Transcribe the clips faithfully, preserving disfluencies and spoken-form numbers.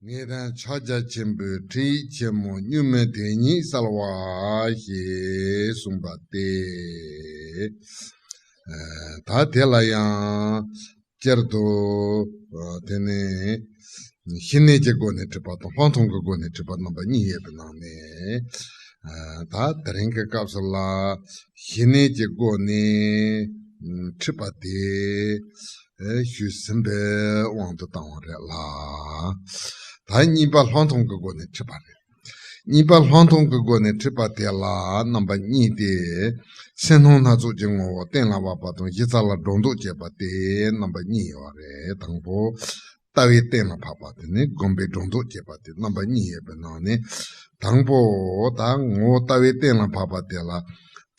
ངེས་དོན་ཕྱག་རྒྱ་ཆེན་པོའི་ཁྲིད་ཡིག་ཆེན་མོ་གཉུག་མའི་དེ་ཉིད་གསལ་བ་ཞེས་གསུངས་པ་སྟེ། ད་དེ་ལ་ཡང་སྤྱིར་དུ་དེ་ནི་ཞི་གནས་ཀྱི་སྒོ་ནས་ཁྲིད་པ་དང་ལྷག་མཐོང་གི་སྒོ་ནས་ཁྲིད་པ་རྣམ་པ་གཉིས་ཡོད་པའི་ནང་ནས། ད་དེ་རིང་གི་སྐབས་སུ་ལ་ཞི་གནས་ཀྱི་སྒོ་ནས་ཁྲིད་པ་དེ་ཞུས་ཟིན་པའི་དབང་དུ་བཏང་བ་རེད་ལ། ད་གཉིས་པ་ལྷག་མཐོང་གི་སྒོ་ནས་ཁྲིད་པ་རེད། གཉིས་པ་ལྷག་མཐོང་གི་སྒོ་ནས་ཁྲིད་པ་དེ་ལ་རྣམ་པ་གཉིས་ཏེ། སེམས་སྣང་སྣ་ཚོགས་ཀྱི་ངོ་བོ་གཏན་ལ་དབབ་པ་དང་གཞི་རྩ་ལ་སྒྲོ་འདོགས་བཅད་པ་སྟེ་རྣམ་པ་གཉིས་ཡོད་རེད། དང་པོ། ལྟ་བས་གཏན་ལ་ཕབ་པ་དེ་ནི་སྒོམ་པས་སྒྲོ་འདོགས་བཅད་པ་དེ་རྣམ་པ་གཉིས་ཡོད་པའི་ནང་ནས། དང་པོ་ད་ངོ་བོ་ལྟ་བས་གཏན་ལ་ཕབ་པ་དེ་ལ་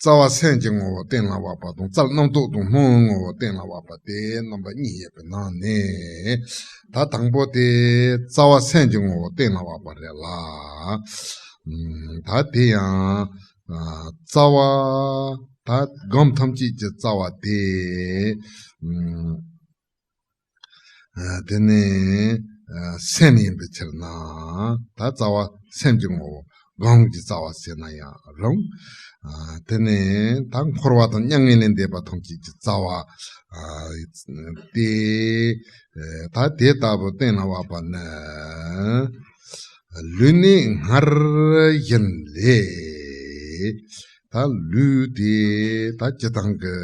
རྩ་བ་སེམས་ཀྱི་ངོ་བོ་གཏན་ལ་དབབ་པ་དང་རྩལ་རྣམ་རྟོག་དང་སྣང་བའི་ངོ་བོ་གཏན་ལ་དབབ་པ་དེ་རྣམ་པ་གཉིས་ཡོད་པའི་ནང་ནས། ད་དང་པོ་དེ་རྩ་བ་སེམས་ཀྱི་ངོ་བོ་གཏན་ལ་དབབ་པ་རེད་ལ། ཨུམ། ད་དེ་ཡང་ཨ་རྩ་བ་ད་སྒོམ་ཐམས་ཅད་ཀྱི་རྩ་བ་དེ། ཨུམ། ཨ་དེ་ནི་ཨ་སེམས་ཡིན་པའི་ཕྱིར་ན། ད་རྩ་བ་སེམས་ཀྱི་ངོ་བོ་སྒོམ་གྱི་རྩ་བ་ཟེར་ན་ཡང་རུང་། ཨ་དེ་ནི་ད་འཁོར་བ་དང་མྱ་ངན་ལས་འདས་པ་ཐམས་ཅད་ཀྱི་རྩ་བ་ཨ་སྟེ། ཨ་ད་དེ་ལྟ་བུ་གཏན་ལ་དབབ་པ་ནི། ལུས་ནི་སྔར་བཞིན་ལས། ད་ལུས་དེ་ད་སྤྱིར་བཏང་གི་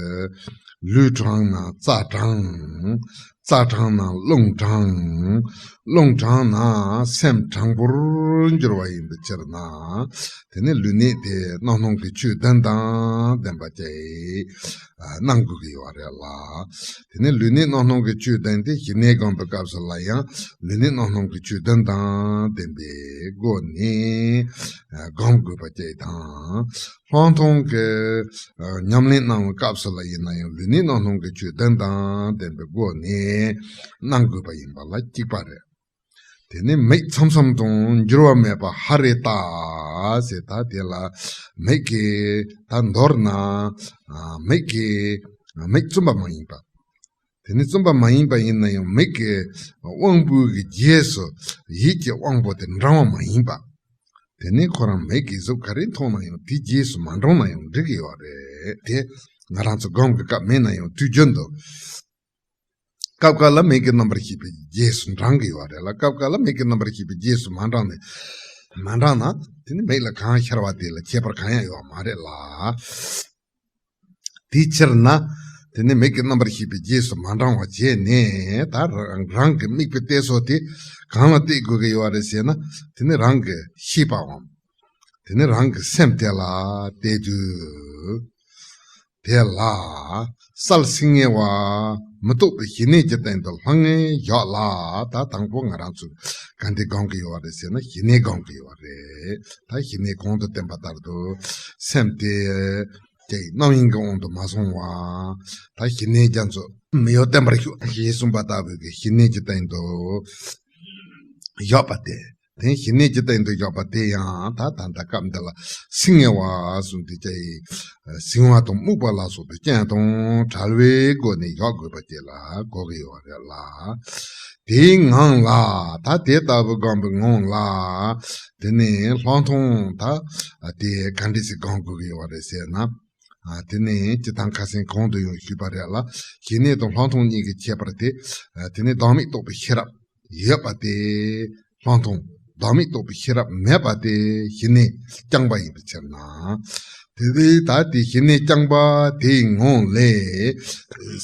ལུས་དྲང་ན་རྩ་དྲང་། རྩ་དྲང་ན་རླུང་དྲང་། རླུང་དྲང་ན་སེམས་དྲང་པོར་འགྱུར་བ་ཡིན་པའི་ཕྱིར་ན། དེ་ནི་ལུས་ནད་དེ་རྣམ་སྣང་གི་ཆོས་བདུན་དང་ལྡན་པ་བཅས་སྣང་དགོས་ཀྱི་ཡོད་རེད་ལ། དེ་ནི་ལུས་ནད་རྣམ་སྣང་གི་ཆོས་བདུན་དེ་ཞི་གནས་སྒོམ་པའི་སྐབས་སུ་ལ་ཡང་ལུས་ནད་རྣམ་སྣང་གི་ཆོས་བདུན་དང་ལྡན་པའི་སྒོ་ནས་སྒོམ་དགོས་པ་བཅས་དང་། ལྷག་མཐོང་གི་ཨ་ཉམས་ལེན་གནང་བའི་སྐབས་སུ་ལ་ཡིན་ན་ཡང་ལུས་ནད་རྣམ་སྣང་གི་ཆོས་བདུན་དང་ལྡན་པའི་སྒོ་ནས་གནང་དགོས་པ་ཡིན་པ་ལ་གཅིག་པ་རེད། དེ་ནི་མིག་མཚམས་མཚམས་དང་འགྱུར་བ་མེད་པ་ཧ་རེ་ལྟ་ཟེར། ད་དེ་ལ་མིག་གིས་ད་མདོར་ན་ཨ་མིག་གིས་མིག་བཙུམ་པ་མ་ཡིན་པ། དེ་ནི་བཙུམ་པ་མ་ཡིན་པ་ཡིན་ན་ཡང་མིག་གི་དབང་པོ་གི་རྗེས་སུ་ཡིད་ཀྱི་དབང་པོ་དེ་འབྲང་བ་མ་ཡིན་པ། དེ་ནི་ཁོ་རང་མིག་གིས་གཟུགས་ག་རེ་མཐོང་ན་ཡང་དེའི་རྗེས་སུ་མ་འབྲང་ན་ཡང་འགྲིག་གི་ཡོད་རེད་དེ། ང་རང་ཚོ་སྒོམ་གྱི་སྐབས་མེད་ན་ཡང་དུས་རྒྱུན་དུ། སྐབས་འགའ་ལ་མིག་གི་རྣམ་པར་ཤེས་པའི་རྗེས་སུ་འབྲང་གི་ཡོད་རེད་ལ། སྐབས་འགའ་ལ་མིག་གི་རྣམ་པར་ཤེས་པའི་རྗེས་སུ་མ་འབྲང་ནས། མ་འབྲང་ན་དེ་ནི་མིག་ལ་གང་ཤར་བ་དེ་ལ་ཁྱད་པར་གང་ཡང་ཡོད་མ་རེད་ལ། དེའི་ཕྱིར་ན། དེ་ནི་མིག་གི་རྣམ་པར་ཤེས་པའི་རྗེས་སུ་མ་འབྲང་བ་བྱས་ནས་ད་རང་རང་གི་དམིགས་པའི་གཏད་སོ་དེ་གང་ལ་གཏད་དགོས་ཀྱི་ཡོད་རེད་ཟེར་ན། དེ་ནི་རང་གི་ཤེས་པའམ། དེ་ནི་རང་གི་སེམས་དེ་ལ་གཏད་དུས། དེ་ལ་གསལ་སིང་ངེ་བ་མི་རྟོག་པའི་ཞི་གནས་ཀྱི་སྟེང་དུ་ལྷང་ངེ་བཞག་ལ། ད་དང་པོ་ང་རང་ཚོས་ག་འདྲ་སྒོམ་གྱི་ཡོད་རེད་ཟེར་ན་ཞི་གནས་སྒོམ་གྱི་ཡོད་རེད། ད་ཞི་གནས་གོང་དུ་བསྟན་པ་ལྟར་དུ་སེམས་དེ་ཀྱི་རྣམ་གཡེང་གི་དབང་དུ་མ་སོང་བ། ད་ཞི་གནས་རྒྱ་མཚོ་མི་གཡོ་བརྟན་པར་ཤོག་ཞེས་གསུངས་པ་ལྟ་བུའི་གི་ཞི་གནས་ཀྱི་སྟེང་དུ་བཞག་པ་སྟེ། དེ་ཞི་གནས་ཀྱི་སྟེང་དུ་བཞག་པ་དེ་ཡང་ད་ད་ལྟ་སྐབས་འདི་ལ་སིང་ངེ་བ་གསུངས་ཏེ་ཀྱི་སིང་བ་དང་སྨུག་པ་ལ་སོགས་པའི་རྐྱེན་དང་བྲལ་བའི་སྒོ་ནས་བཞག་དགོས་པ་ཅིག་ལ་གོ་གི་ཡོད་རེད་ལ། དེའི་ངང་ལ་ད་དེ་ལྟ་བུ་སྒོམ་པའི་ངང་ལ་དེ་ནས་ལྷག་མཐོང་ད་དེ་ག་འདྲ་ཞིག་སྒོམ་དགོས་ཀྱི་ཡོད་རེད་ཟེར་ན། ཨ་དེ་ནས་སྤྱིར་བཏང་ཁ་སང་གོང་དུ་ཡང་ཞུས་པ་རེད་ལ། ཞི་གནས་དང་ལྷག་མཐོང་གཉིས་ཀྱི་ཁྱད་པར་དེ། ཨ་དེ་ནས་བདག་མེད་རྟོགས་པའི་ཤེས་རབ་ཡོད་པ་དེ་ལྷག་མཐོང་། བདག་མེད་རྟོགས་པའི་ཤེས་རབ་མེད་པ་དེ་ཞི་གནས་རྐྱང་པ་ཡིན་པའི་ཕྱིར་ན། དེ་ལས་ད་དེ་ཞི་གནས་རྐྱང་པ་དེའི་ངང་ལས་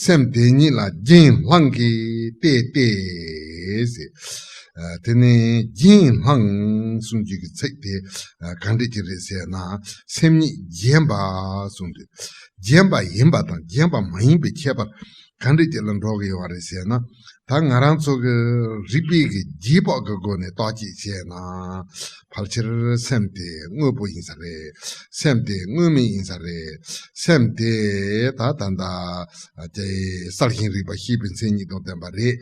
སེམས་དེ་ཉིད་ལ་རྒྱན་སླང་གིས་བཏེག་སྟེ་ཟེར། ཨ་དེ་ནས་རྒྱན་སླང་གསུང་རྒྱུ་གི་ཚིག་དེ་ཨ་ག་འདྲ་ཅིག་རེད་ཟེར་ན། སེམས་ཉིད་བརྒྱན་པ་གསུངས་ཏེ། བརྒྱན་པ་ཡིན་པ་དང་བརྒྱན་པ་མ་ཡིན་པའི་ཁྱད་པར་ག་འདྲ་ཅིག་ལ་འགྲོ་གི་ཡོད་རེད་ཟེར་ན། ད་ང་རང་ཚོ་གི་རིག་པའི་གི་རྗེས་དཔག་གི་སྒོ་ནས་བརྟག་དཔྱད་བྱས་ན། ཕལ་ཆེར་སེམས་དེ་དངོས་པོ་ཡིན་ས་རེད། སེམས་དེ་དངོས་མེད་ཡིན་ས་རེད། སེམས་དེ་ད་ད་ད་གསལ་ཞིང་རིག་པ་ཤེས་པའི་མཚན་ཉིད་དང་ལྡན་པ་རེད།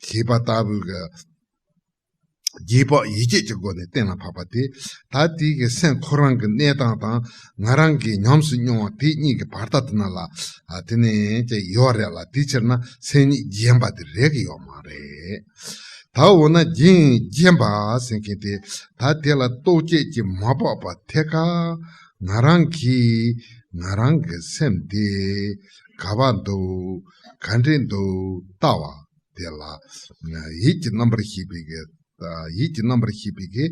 ཞེས་པ་ལྟ་བུ་གི་རྗེས་དཔག་ཡིད་དཔྱོད་ཀྱི་སྒོ་ནས་གཏན་ལ་ཕབ་པ་དེ། ད་དེ་གི་སེམས་ཁོ་རང་གི་གནས་སྟངས་དང་ང་རང་གིས་ཉམས་སུ་མྱོང་བ་དེ་གཉིས་ཀྱི་བར་ཐག་དེ་ན་ལ་ཨ་དེ་ནས་ཀྱི་ཡོད་རེད་ལ། དེའི་ཕྱིར་ན་སེམས་ཉིད་བརྒྱན་པ་དེ་རེག་གི་ཡོད་མ་རེད། ད་འོ་ན་རྒྱན་བརྒྱན་པ་ཟེར་མཁན་དེ། ད་དེ་ལ་རྟོག་བཅས་ཀྱིས་མ་དཔག་པ་ཐད་ཀར་ང་རང་གིས་ང་རང་གི་སེམས་དེ་ག་པར་འདུག་ག་འདྲས་འདུག་ལྟ་བ་དེ་ལ་ཡིད་ཀྱི་རྣམ་པར་ཤེས་པའི་གི་ཡིད་ཀྱི་རྣམ་པར་ཤེས་པའི་གི་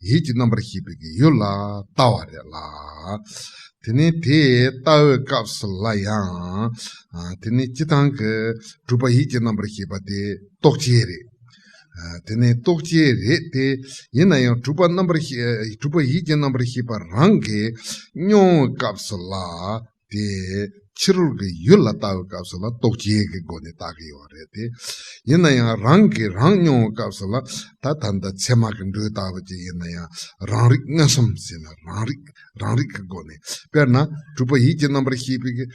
ཡིད་ཀྱི་རྣམ་པར་ཤེས་པའི་གི་ཡུལ་ལ་ལྟ་བ་རེད་ལ། དེ་ནས་དེ་ལྟ་བའི་སྐབས་སུ་ལ་ཡང་། དེ་ནས་སྤྱི་བཏང་གི་གྲུབ་པ་ཡིད་ཀྱི་རྣམ་པར་ཤེས་པ་དེ་རྟོག་བཅས་རེད། དེ་ནས་རྟོག་བཅས་རེད་དེ། ཡིན་ན་ཡང་གྲུབ་པ་རྣམ་པར་ཤེས་གྲུབ་པ་ཡིད་ཀྱི་རྣམ་པར་ཤེས་པ་རང་གིས་མྱོང་བའི་སྐབས་སུ་ལ། དེ་ཕྱི་རོལ་གྱི་ཡུལ་ལ་ལྟ་བའི་སྐབས་སུ་ལ་རྟོག་བཅས་ཀྱི་སྒོ་ནས་ལྟ་གི་ཡོད་རེད་དེ། ཡིན་ན་ཡང་རང་གིས་རང་མྱོང་བའི་སྐབས་སུ་ལ། ད་ད་ལྟ་ཚད་མ་གི་འགྲོས་ལྟ་བུ་ཅིག་ཡིན་ན་ཡང་རང་རིག་མངོན་སུམ་ཟེར་ན་རང་རིག་རང་རིག་གི་སྒོ་ནས། དཔེར་ན་གྲུབ་པ་ཡིད་ཀྱི་རྣམ་པར་ཤེས་པའི་གི་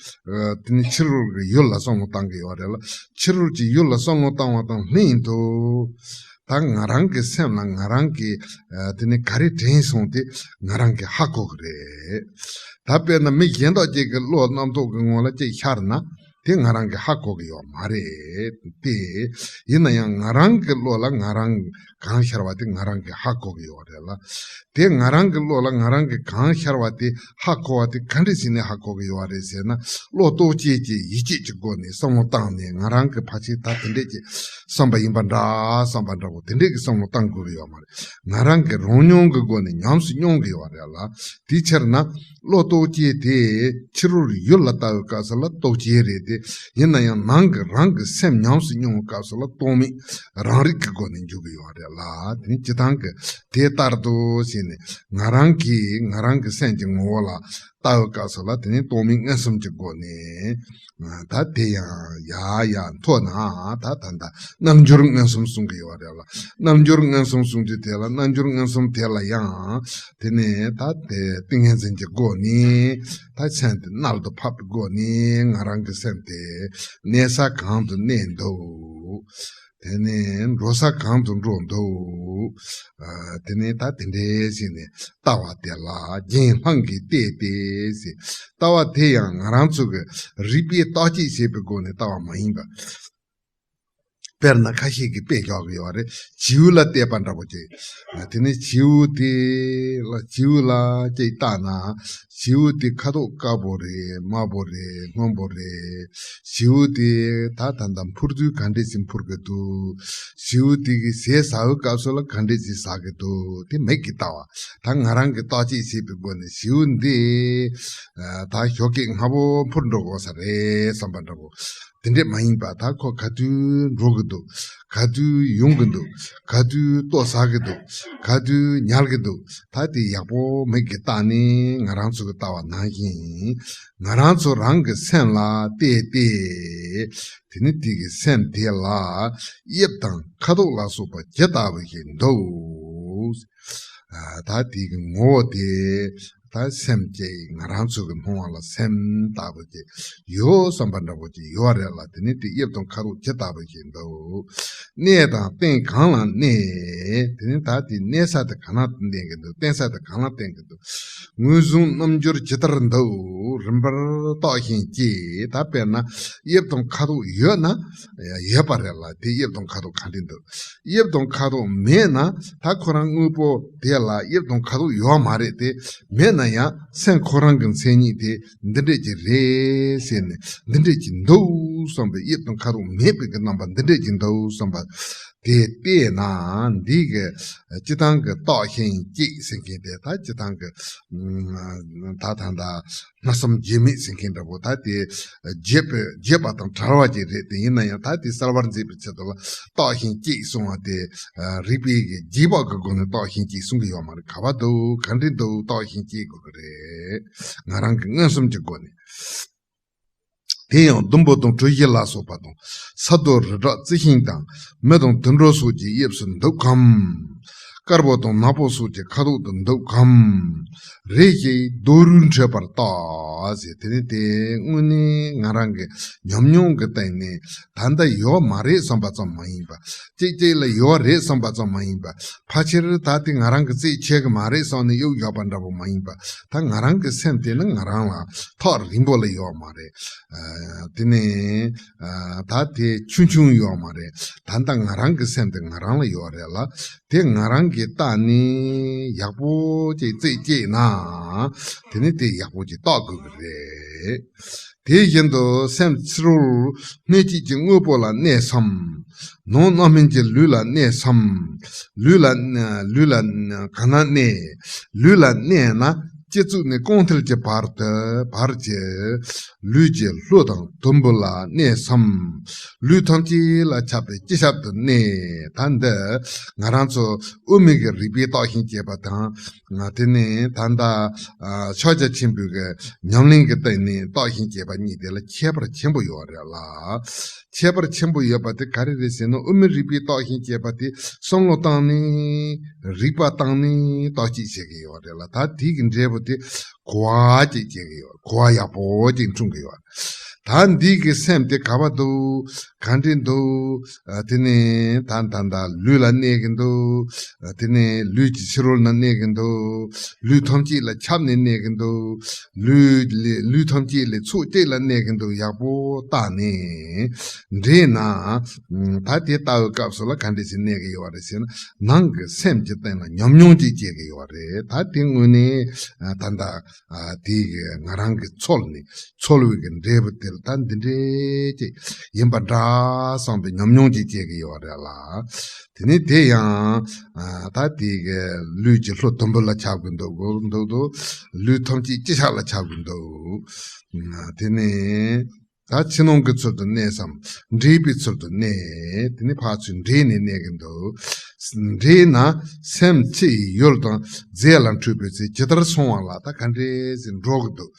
དེ་ནི་ཕྱི་རོལ་གྱི་ཡུལ་ལ་བསམ་བློ་བཏང་གི་ཡོད་རེད་ལ། ཕྱི་རོལ་གྱི་ཡུལ་ལ་བསམ་བློ་བཏང་བ་དང་ལྷན་དུ། ད་ང་རང་གི་སེམས་ལ་ང་རང་གིས་དེ་ནི་ག་རེ་དྲན་སོང་དེ་ང་རང་གིས་ཧ་གོ་གི་རེད། ད་དཔེར་ན་མི་གཞན་དག་ཅིག་གི་བློ་རྣམ་རྟོག་གི་ངོ་ལ་ཅིག་ཤར་ན། དེ་ང་རང་གིས་ཧ་གོ་གི་ཡོད་མ་རེད་དེ། ཡིན་ན་ཡང་ང་རང་གི་བློ་ལ་ང་རང་གང་ཤར་བ་དེ་ང་རང་གིས་ཧ་གོ་གི་ཡོད་རེད་ལ། དེ་ང་རང་གི་བློ་ལ་ང་རང་གིས་གང་ཤར་བ་དེ་ཧ་གོ་བ་དེ་ག་འདྲ་བྱས་ནས་ཧ་གོ་གི་ཡོད་རེད་ཟེར་ན། བློ་རྟོག་བཅས་ཀྱི་ཡིད་བྱེད་ཀྱི་སྒོ་ནས་བསམ་བློ་བཏང་ནས་ང་རང་གིས་ཕལ་ཆེར་ད་དེ་འདྲས་ཀྱི་བསམ་པ་ཡིན་པ་འདྲ་བསམ་པ་འདྲ་བོ་དེ་འདྲས་ཀྱི་བསམ་བློ་བཏང་དགོས་ཀྱི་ཡོད་མ་རེད། ང་རང་གིས་རང་མྱོང་གི་སྒོ་ནས་ཉམས་སུ་མྱོང་གི་ཡོད་རེད་ལ། དེའི་ཕྱིར་ན་བློ་རྟོག་བཅས་དེ་ཕྱི་རོལ་ཡུལ་ལ་ལྟ་བའི་སྐབས་སུ་ལ་རྟོག་བཅས་རེད་དེ། ཡིན་ན་ཡང་ནང་གི་རང་གི་སེམས་ཉམས་སུ་མྱོང་བའི་སྐབས་སུ་ལ་རྟོག་མེད་རང་རིག་གི་སྒོ་ནས་འཇུག་གི་ཡོད་རེད་ལ། དེ་ནི་སྤྱི་བཏང་གི་དེ་ལྟར་དུ་ཟེར་ནས་ང་རང་གིས་ང་རང་གི་སེམས་ཀྱི་ངོ་བོ་ལ་ལྟ་བའི་སྐབས་སུ་ལ་དེ་ནི་རྟོག་མེད་མངོན་སུམ་གྱི་སྒོ་ནས། ད་དེ་ཡང་ཡ་ཡ་མཐོ་ན་ད་ད་ད་རྣལ་འབྱོར་མངོན་སུམ་གསུང་གི་ཡོད་རེད་ལ། རྣལ་འབྱོར་མངོན་སུམ་གསུང་རྒྱུ་དེ་ལ་རྣལ་འབྱོར་མངོན་སུམ་དེ་ལ་ཡང་དེ་ནས་ད་དེ་ཏིང་ངེ་འཛིན་གྱི་སྒོ་ནས་ད་སེམས་དེ་རྣལ་དུ་ཕབ་པའི་སྒོ་ནས་ང་རང་གི་སེམས་དེ་གནས་ས་གང་དུ་གནས་འདུག་དེ་ནས་འགྲོ་ས་གང་དུ་འགྲོ་འདུག་ཨ། དེ་ནས་ད་དེ་འདྲའི་ཞིག་ནས་ལྟ་བ་དེ་ལ་རྒྱན་སྣང་གིས་བལྟས་ཏེ་ཟེར། ལྟ་བ་དེ་ཡང་ང་རང་ཚོ་གི་རིག་པས་བརྟག་དཔྱད་བྱེད་པའི་སྒོ་ནས་ལྟ་བ་མ་ཡིན་པ། དཔེར་ན་ཁ་ཤས་ཀྱིས་དཔེ་འཇོག་གི་ཡོད་རེད། བྱིའུ་ལ་བལྟས་པ་འདྲ་པོ་ཅིག་དེ་ནས་བྱིའུ་དེ་ལ་བྱིའུ་ལ་ཅིག་བལྟས་ན། བྱིའུ་དེ་ཁ་དོག་དཀར་པོ་རེད། དམར་པོ་རེད། སྔོན་པོ་རེད། བྱིའུ་དེ་ད་ད་ལྟ་འཕུར་དུས་ག་འདྲས་ཅིག་འཕུར་གི་འདུག་བྱིའུ་དེ་གི་ཟས་ཟ་བའི་སྐབས་སུ་ལ་ག་འདྲས་ཅིག་ཟ་གི་འདུག་དེ་མིག་གིས་ལྟ་བ། ད་ང་རང་གིས་བརྟག་དཔྱད་བྱས་པའི་སྒོ་ནས་བྱིའུ་འདི་ད་ཞོགས་ཀས་སྔ་པོ་འཕུར་འགྲོ་དགོས་ས་རེད་བསམ་པ་འདྲ་པོ། དེ་འདྲས་མ་ཡིན་པ་ད་ཁོ་ག་དུས་འགྲོ་གི་འདུག་ག་དུས་ཡོང་གི་འདུག་ག་དུས་ལྟོ་ཟ་གི་འདུག་ག་དུས་ཉལ་གི་འདུག་ད་དེ་ཡག་པོ་མིག་གིས་བལྟས་ནས་ང་རང་ཚོ་གི་ལྟ་བ་ནང་བཞིན། ང་རང་ཚོ་རང་གི་སེམས་ལ་བལྟས་ཏེ། དེ་ནི་དེ་གི་སེམས་དེ་ལ་དབྱིབས་དང་ཁ་དོག་ལ་སོགས་པ་ཇི་ལྟ་བུ་ཞིག་འདུག་ཨ། ད་དེ་གི་ངོ་བོ་དེ། ད་སེམས་ཀྱི་ང་རང་ཚོ་གི་སྣང་བ་ལ་སེམས་ལྟ་བུ་ཅིག་ཡོད་བསམ་པ་འདྲ་པོ་ཅིག་ཡོད་རེད་ལ། དེ་ནི་དེ་དབྱིབས་དང་ཁ་དོག་ཇི་ལྟ་བུ་ཞིག་འདུག་གནས་དང་རྟེན་གང་ལ་གནས། དེ་ནི་ད་དེ་གནས་ས་དེ་གང་ལ་གནས་ཀྱི་འདུག་བརྟེན་ས་དེ་གང་ལ་བརྟེན་གྱི་འདུག་ངོས་བཟུང་རྣམ་འགྱུར་ཇི་ལྟར་འདུག་རིམ་པར་བརྟགས་ཤིང་དཔྱད། ད་དཔེར་ན་དབྱིབས་དང་ཁ་དོག་ཡོད་ན་ཡོད་པ་རེད་ལ། དེ་དབྱིབས་དང་ཁ་དོག་ག་འདྲ་འདུག་དབྱིབས་དང་ཁ་དོག་མེད་ན་ད་ཁོ་རང་དངོས་པོ་དེ་ལ་དབྱིབས་དང་ཁ་དོག་ཡོད་མ་རེད་དེ། མེད་ན་ཡང་སེམས་ཁོ་རང་གི་མཚན་ཉིད་དེ་འདི་འདྲས་ཀྱི་རེད་ཟེར་ནས་འདི་འདྲས་ཀྱི་འདུག་བསམ་པའི་དབྱིབས་དང་ཁ་དོག་མེད་པའི་གི་རྣམ་པ་འདི་འདྲས་ཀྱི་འདུག་བསམ་པ། དེ་བལྟས་ན་འདི་གི་སྤྱི་བཏང་གི་བརྟགས་ཤིང་དཔྱད་ཟེར་མཁན་དེ། ད་སྤྱི་བཏང་གི་ད་ད་ད་སྨྲ་བསམ་བརྗོད་མེད་ཟེར་མཁན་འདྲ་པོ། ད་དེ་བརྗོད་པའི་བརྗོད་པ་དང་བྲལ་བ་ཅིག་རེད་དེ། ཡིན་ན་ཡང་ད་དེ་གསལ་བར་མཛད་པའི་ཆེད་དུ་ལ་བརྟགས་ཤིང་དཔྱད་གསུང་བ་དེ། རིགས་པའི་གི་རྗེས་དཔག་གི་སྒོ་ནས་བརྟགས་ཤིང་དཔྱད་གསུང་གི་ཡོད་མ་རེད། ག་པར་འདུག་ག་འདྲས་འདུག་བརྟགས་ཤིང་དཔྱད་དགོས་ཀྱི་རེད། ང་རང་གི་མངོན་སུམ་གྱི་སྒོ་ནས། དེ་ཡང་ཟླུམ་པོ་དང་གྲུ་བཞི་ལ་སོགས་པ་དང་། ས་རྡོ་རི་བྲག་རྩི་ཤིང་དང་མི་དང་དུད་འགྲོ་སོགས་ཀྱི་དབྱིབས་སུ་འདུག་གམ། དཀར་པོ་དང་ནག་པོ་སོགས་ཀྱི་ཁ་དོག་ཏུ་འདུག་གམ། རེ་ཞིག་རྡོ་རུས་འཕྲོད་པར་བརྟག་ཟེར། དེ་ནི་དེ་དངོས་གནས་ང་རང་གི་ཉམས་མྱོང་གི་སྟེང་ནས་ད་ལྟ་ཡོད་མ་རེད་བསམ་པ་ཙམ་མ་ཡིན་པ། གཅིག་གཅིག་ལ་ཡོད་རེད་བསམ་པ་ཙམ་མ་ཡིན་པ། ཕལ་ཆེར་ད་དེ་ང་རང་གི་རྩིས་ཆད་གི་མ་རེད་བསམ་ནས་གཡུག་བཞག་པ་འདྲ་པོ་མ་ཡིན་པ། ད་ང་རང་གི་སེམས་དེ་ནི་ང་རང་ལ་ཐག་རིང་པོ་ལ་ཡོད་མ་རེད། ཨ། དེ་ནས་ཨ། ད་དེ་ཆུང་ཆུང་ཡོད་མ་རེད། ད་ལྟ་ང་རང་གི་སེམས་དེ་ང་རང་ལ་ཡོད་རེད་ལ། དེ་ང་རང་གིས་བལྟས་ནས་ཡག་པོ་ཅིག་རྩིས་བཅད་ན། དེ་ནི་དེ་ཡག་པོ་ཅིག་བརྟག་དགོས་ཀྱི་རེད། དེ་བཞིན་དུ་སེམས་ཕྱི་རོལ་སྣོད་བཅུད་ཀྱི་དངོས་པོ་ལ་གནས་སམ། ནང་རྣམ་སྨིན་གྱི་ལུས་ལ་གནས་སམ། ལུས་ལ་ལུས་ལ་གང་ན་གནས། ལུས་ལ་གནས་ན་སྤྱི་གཙུག་ནས་རྐང་མཐིལ་གྱི་བར་དུ་བར་གྱི་ལུས་ཀྱི་ལྷོ་དང་དུམ་བུ་ལ་གནས་སམ། ལུས་ཐམས་ཅད་ལ་ཁྱབ་པའི་སྤྱི་ཁྱབ་ཏུ་གནས། ད་འདི་ང་རང་ཚོ་དབུ་མའི་གི་རིགས་པས་བརྟགས་ཤིང་དཔྱད་པ་དང་། ང་དེ་ནས་ད་ལྟ་ཨ། ཕྱག་རྒྱ་ཆེན་པོའི་གི་ཉམས་ལེན་གྱི་སྟེང་ནས་བརྟགས་ཤིང་དཔྱད་པ་གཉིས་དེ་ལ་ཁྱད་པར་ཆེན་པོ་ཡོད་རེད་ལ། ཁྱད་པར་ཆེན་པོ་ཡོད་པ་དེ་ག་རེ་རེད་ཟེར་ན། དབུ་མའི་རིགས་པས་བརྟགས་ཤིང་དཔྱད་པ་དེ་བསམ་བློ་བཏང་ནས་རིག་པ་བཏང་ནས་བརྟག་དཔྱད་བྱེད་ཀྱི་ཡོད་རེད་ལ། ད་དེ་གི་འབྲས་བུ་དེ་གོ་བ་ཅིག་སྐྱེ་གི་ཡོད། གོ་བ་ཡག་པོ་ཅིག་འཁྲུངས་ཀྱི་ཡོད། ད་འདི་གི་སེམས་དེ་ག་པར་འདུག་ག་འདྲས་འདུག་ཨ། དེ་ནས་ད་ད་ད་ལུས་ལ་གནས་ཀྱི་འདུག་ཨ། དེ་ནས་ལུས་ཀྱི་ཕྱི་རོལ་ན་གནས་ཀྱི་འདུག་ལུས་ཐམས་ཅད་ལ་ཁྱབ་ནས་གནས་ཀྱི་འདུག་ལུས་ལས་ལུས་ཐམས་ཅད་ལས་ཚུར་གཅིག་ལ་གནས་ཀྱི་འདུག་ཡག་པོ་བརྟགས་ནས་འདྲེས་ན། ཨ། ད་དེ་ལྟ་བུའི་སྐབས་སུ་ལ་ག་འདྲས་ཞིག་གནས་ཀྱི་ཡོད་རེད་ཟེར་ན། ནང་གི་སེམས་ཀྱི་སྟེང་ལ་ཉམས་མྱོང་ཅིག་སྐྱེ་གི་ཡོད་རེད། ད་དེ་དངོས་གནས་ཨ། ད་ད། ཨ། དེ་གི་ང་རང་གི་ཚོར་ནས་ཚོར་བའི་གི་འབྲས་བུ་དེ་ལ་ད་འདི་འདྲས་ཅིག་ཡིན་པ་འདྲ་བསམ་པའི་ཉམས་མྱོང་ཅིག་སྐྱེ་གི་ཡོད་རེད་ལ། དེ་ནས་དེ་ཡང་ཨ། ད་དེ་གི་ལུས་ཀྱི་ལྷོ་དུམ་བུ་ལ་ཁྱབ་གི་འདུག་འདུག་འདུག་ལུས་ཐམས་ཅད་སྤྱི་ཁྱབ་ལ་ཁྱབ་གི་འདུག་ཨ། དེ་ནས་ད་ཕྱི་ནང་གི་ཚུལ་དུ་གནས་སམ། འདྲེས་པའི་ཚུལ་དུ་གནས། དེ་ནས་ཕར་ཚུར་འདྲེས་ནས་གནས་ཀྱི་འདུག་འདྲེས་ན་སེམས་ཕྱི་ཡི་ཡུལ་དང་རྫས་ལ་འཁྲུལ་པའི་ཚེ་ཇི་ལྟར་སོང་བ་ལ་ད་ག་འདྲས་ཟེར་འགྲོ་གི་འདུག་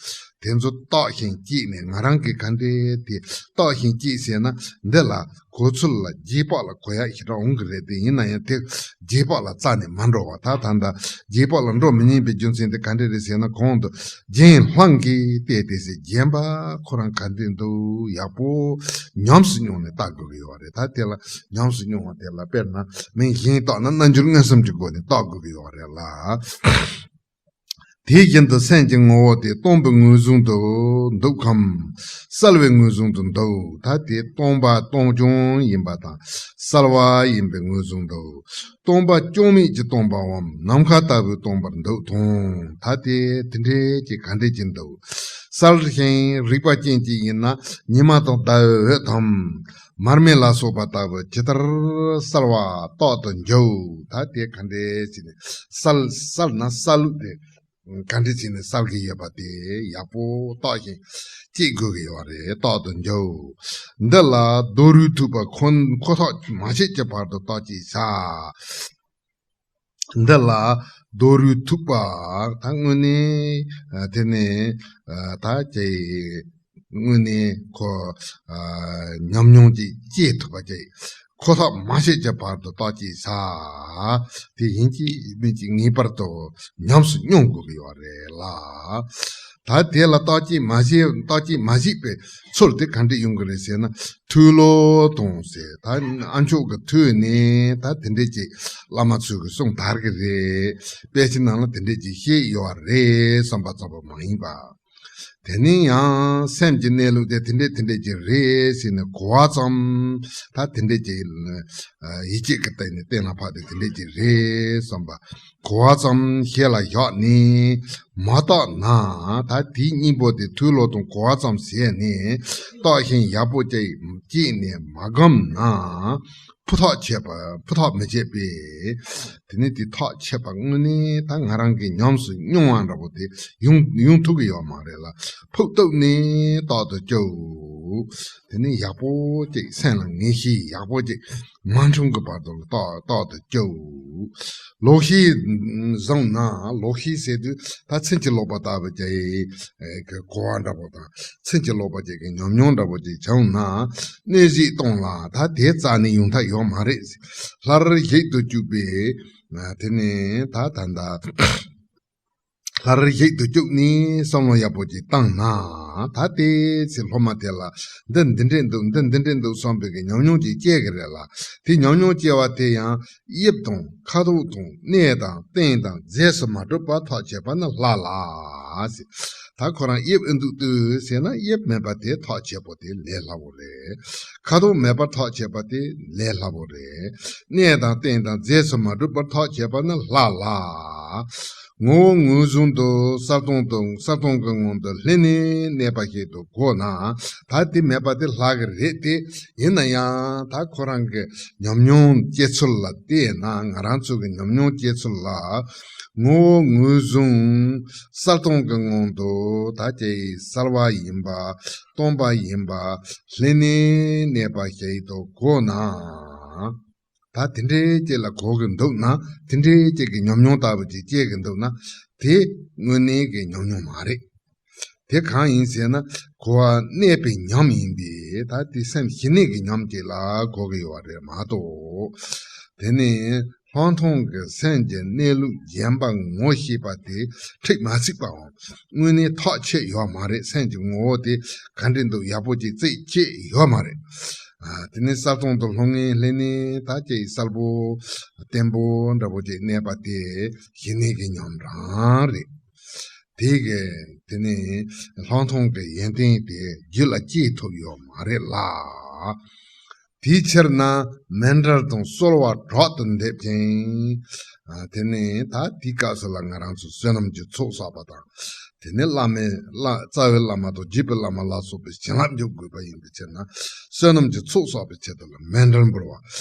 དེ་ཚོ་བརྟགས་ཤིང་དཔྱད་ནས་ང་རང་གིས་ག་འདྲས་དེ་བརྟགས་ཤིང་དཔྱད་ཟེར་ན། འདི་ལ་གོ་ཚུལ་ལ་རྗེས་དཔག་ལ་གོ་ཡག་ཞེ་དྲག་འོང་གི་རེད་དེ། ཡིན་ན་ཡང་དེ་རྗེས་དཔག་ལ་རྩ་ནས་མ་འགྲོ་བ། ད་ད་ལྟ་རྗེས་དཔག་ལ་འགྲོ་མི་ཉན་པའི་རྒྱུ་མཚན་དེ་ག་འདྲས་རེད་ཟེར་ན། གོང་དུ་རྒྱན་སླང་གིས་བལྟས་ཏེ་ཟེར། རྒྱན་པ་ཁོ་རང་ག་འདྲས་འདུག་ཡག་པོ་ཉམས་སུ་མྱོང་ནས་བལྟ་དགོས་ཀྱི་ཡོད་རེད། ད་དེ་ལ་ཉམས་སུ་མྱོང་བ་དེ་ལ་དཔེར་ན་མིང་གཞན་བཏགས་ན་རྣལ་འབྱོར་མངོན་སུམ་གྱི་སྒོ་ནས་བལྟ་དགོས་ཀྱི་ཡོད་རེད་ལ། དེ་བཞིན་དུ་སེམས་ཀྱི་ངོ་བོ་དེ་སྟོང་པའི་ངོས་བཟུང་དུ་འདུག་གམ། གསལ་བའི་ངོས་བཟུང་དུ་འདུག་ད་དེ་སྟོང་པ་སྟོང་རྐྱང་ཡིན་པ་དང་གསལ་བ་ཡིན་པའི་ངོས་བཟུང་དུ། སྟོང་པ་རྐྱང་མེད་ཀྱི་སྟོང་པའམ་ནམ་མཁའ་ལྟ་བུའི་སྟོང་པར་འདུག་མཐོང་། ད་དེ་དེ་འདྲས་ཀྱི་ག་འདྲས་ཀྱི་འདུག་གསལ་ཞིང་རིག་པ་ཅན་གྱི་ཡིན་ན་ཉི་མ་དང་ཟླ་འོད་དམ། མར་མེ་ལ་སོགས་པ་ལྟ་བུ་ཇི་ལྟར་གསལ་བ་རྟག་ཏུ་འཇོག་ད་དེ་ག་འདྲས་ཀྱི་ནི་གསལ་གསལ་ན་གསལ་ལུགས་དེ་ག་འདྲས་བྱས་ནས་གསལ་གྱི་ཡོད་པ་དེ་ཡག་པོ་བརྟག་ཅིང་དཔྱད་དགོས་ཀྱི་ཡོད་རེད། རྟག་ཏུ་འཇོག་འདི་ལ་རྡོ་རུས་ཐུག་པ་ཁོ་ཁོ་ཐག་མ་ཤེས་ཀྱི་བར་དུ་བརྟག་དཔྱད་བྱ། འདི་ལ་རྡོ་རུས་ཐུག་པ་ད་དངོས་གནས་ཨ། དེ་ནས་ཨ། ད་ཅི་དངོས་གནས་ཁོ་ཨ། ཉམས་མྱོང་ཅིག་སྐྱེ་ཐུབ་པ་ཅིག་ཁོ་ཐག་མ་ཤེས་ཀྱི་བར་དུ་བརྟག་དཔྱད་བྱ། དེ་ཡིན་གཅིག་མིན་གཅིག་ངེས་པར་དུ་ཉམས་སུ་མྱོང་དགོས་ཀྱི་ཡོད་རེད་ལ། ད་དེ་ལ་བརྟག་དཔྱད་མ་བྱས་བརྟག་དཔྱད་མ་བྱས་པའི་ཚུལ་དེ་ག་འདྲས་ཡོང་གི་རེད་ཟེར་ན། ཐུགས་བློ་གཏོང་ཟེར། ད་ཨ་མཆོག་གི་ཐུགས་ནས་ད་དེ་འདྲས་ཀྱི་བླ་མ་ཚོས་ཀྱི་གསུང་དར་གི་རེད། དཔེ་ཆའི་ནང་ལ་དེ་འདྲས་ཀྱི་བཤད་ཡོད་རེད་བསམ་པ་ཙམ་པ་མ་ཡིན་པ། དེ་ནས་ཡང་སེམས་ཀྱི་གནས་ལུགས་དེ་དེ་འདྲས་དེ་འདྲས་ཀྱི་རེད་ཟེར་ནས་གོ་བ་ཙམ། ད་དེ་འདྲས་ཀྱི་ཡིད་ཆེས་ཀྱི་སྟེང་ནས་གཏན་ལ་ཕབ་སྟེ་དེ་འདྲས་ཀྱི་རེད་བསམ་པ་གོ་བ་ཙམ་ཞལ་ལ་བཞག་ནས་མ་བརྟགས་ན། ད་དེའི་སྙིང་པོ་དེ་ཐུགས་བློ་དང་གོ་བ་ཙམ་བྱས་ནས་བརྟགས་ཤིང་ཡག་པོ་ཅིག་བྱས་ནས་མ་བསྒོམས་ན། ཕུ་ཐག་ཆད་པ་ཕུ་ཐག་མི་ཆད་པས། དེ་ནི་དེ་ཐག་ཆད་པ་དངོས་གནས་ད་ང་རང་གིས་ཉམས་སུ་མྱོང་བ་འདྲ་པོ་དེ་ཡོང་ཡོང་ཐུབ་ཀྱི་ཡོད་མ་རེད་ལ། ཕུགས་བཏུབ་ནས་རྟག་ཏུ་སྐྱོ། དེ་ནས་ཡག་པོ་ཅིག་སེམས་ལ་ངེས་ཤེས་ཡག་པོ་ཅིག་མ་འཁྲུངས་ཀྱི་བར་དུ་ལ་རྟག་རྟག་ཏུ་སྐྱོབ། ལོག་ཤེས་བཟུང་ན། ལོག་ཤེས་ཟེར་དུས་ད་ཚུན་གྱི་ལོག་པ་ལྟ་བུ་ཅིག་གི་གོ་བ་འདྲ་པོ་དང་། ཚུན་གྱི་ལོག་པ་ཅིག་གི་ཉམས་མྱོང་འདྲ་པོ་ཅིག་བྱུང་ན། གནོད་བྱེད་གཏོང་ལ་ད་དེ་རྩ་ནས་ཡོང་ཐབས་ཡོད་མ་རེད། སླར་གཞིག་ཏུ་བཅུག་པས། དེ་ནས་ད་ད་ད། སླར་གཞིག་ཏུ་བཅུག་ནས་བསམ་བློ་ཡག་པོ་ཅིག་བཏང་ན། ད་དེ་ཚེ་སློབ་མ་དེ་ལ་འདི་འདི་འདྲས་འདུག་འདི་འདི་འདྲས་འདུག་བསམ་པའི་གི་ཉམས་མྱོང་ཅིག་སྐྱེ་གི་རེད་ལ། དེ་ཉམས་མྱོང་སྐྱེ་བ་དེ་ཡང་དབྱིབས་དང་ཁ་དོག་དང་གནས་དང་རྟེན་དང་རྫས་སུ་མ་གྲུབ་པར་ཐག་བཅད་པ་ནི་སླ་ལ་ཟེར། ད་ཁོ་རང་དབྱིབས་ཨེ་འདུག་ལྟོས་ཟེར་ན། དབྱིབས་མེད་པ་དེ་ཐག་བཅད་པོ་དེ་ལས་སླ་པོ་རེད། ཁ་དོག་མེད་པར་ཐག་བཅད་པ་དེ་ལས་སླ་པོ་རེད། གནས་དང་རྟེན་དང་རྫས་སུ་མ་གྲུབ་པར་ཐག་བཅད་པ་ནི་སླ་ལ། ངོ་བོ་ངོས་བཟུང་དུ་གསལ་སྟོང་དུ་གསལ་སྟོང་གི་ངང་དུ་ལྷུང་ནས་གནས་པ་ཞིག་ཏུ་གོ་ན། ད་དེ་མེད་པ་དེ་སླ་གི་རེད་དེ། ཡིན་ན་ཡང་ད་ཁོ་རང་གི་ཉམས་མྱོང་སྐྱེ་ཚུལ་ལ་བལྟས་ན། ང་རང་ཚོ་གི་ཉམས་མྱོང་སྐྱེ་ཚུལ་ལ། ངོ་བོ་ངོས་བཟུང་གསལ་སྟོང་གི་ངང་དུ་ད་ཅི་གསལ་བ་ཡིན་པ། སྟོང་པ་ཡིན་པ་ལྷུང་ནས་གནས་པ་ཞིག་ཏུ་གོ་ན། ད་དེ་འདྲའི་ཅིག་ལ་གོ་གི་འདུག་ན། དེ་འདྲའི་ཅིག་གི་ཉམས་མྱོང་ལྟ་བུ་ཅིག་སྐྱེ་གི་འདུག་ན། དེ་དངོས་གནས་ཀྱི་ཉམས་མྱོང་མ་རེད། དེ་གང་ཡིན་ཟེར་ན། གོ་བ་གནས་པའི་ཉམས་ཡིན་པས། ད་དེ་སེམས་ཞི་གནས་ཀྱི་ཉམས་ཅིག་ལ་གོ་གི་ཡོད་པ་རེད་མ་གཏོགས། དེ་ནི་ལྷག་མཐོང་གི་སེམས་ཀྱི་གནས་ལུགས་རྗེན་པ་ངོ་ཤེས་པ་དེ་འགྲིག་མ་ཚིག་པའམ་དངོས་གནས་ཐག་ཆོད་ཡོད་མ་རེད། སེམས་ཀྱི་ངོ་བོ་དེ་ག་འདྲ་འདུག་ཡག་པོ་ཅིག་རྩད་ཆོད་ཡོད་མ་རེད། ཨ། དེ་ནས་གསལ་སྟོང་དུ་ལྷུང་ངེ་ལྷུང་ནས་ད་ཅིག་གསལ་པོ་བརྟན་པོ་འདྲ་པོ་ཅིག་གནས་པ་དེ་ཞི་གནས་ཀྱི་ཉམས་རང་རེད། དེ་གི་དེ་ནས་ལྷག་མཐོང་གི་ཡོན་ཏན་དེ་རྒྱུད་ལ་སྐྱེས་ཐུབ་ཡོད་མ་རེད་ལ། དེའི་ཕྱིར་ན་མཎྜལ་དང་གསོལ་བ་དྲག་ཏུ་འདེབས་ཤིང་། ཨ། དེ་ནས་ད་དེའི་སྐབས་སུ་ལ་ང་རང་ཚོ་བསོད་ནམས་ཀྱི་ཚོགས་བསགས་པ་དང་། དེ་ནས་བླ་མའི་བླ་རྩ་བའི་བླ་མ་དང་རྒྱུད་པའི་བླ་མ་ལ་སོགས་པའི་བྱིན་རླབས་འཇུག་དགོས་པ་ཡིན་པའི་ཕྱིར་ན། བསོད་ནམས་ཀྱི་ཚོགས་བསགས་པའི་ཆེད་དུ་ལ་མཎྜལ་འབུལ་བ།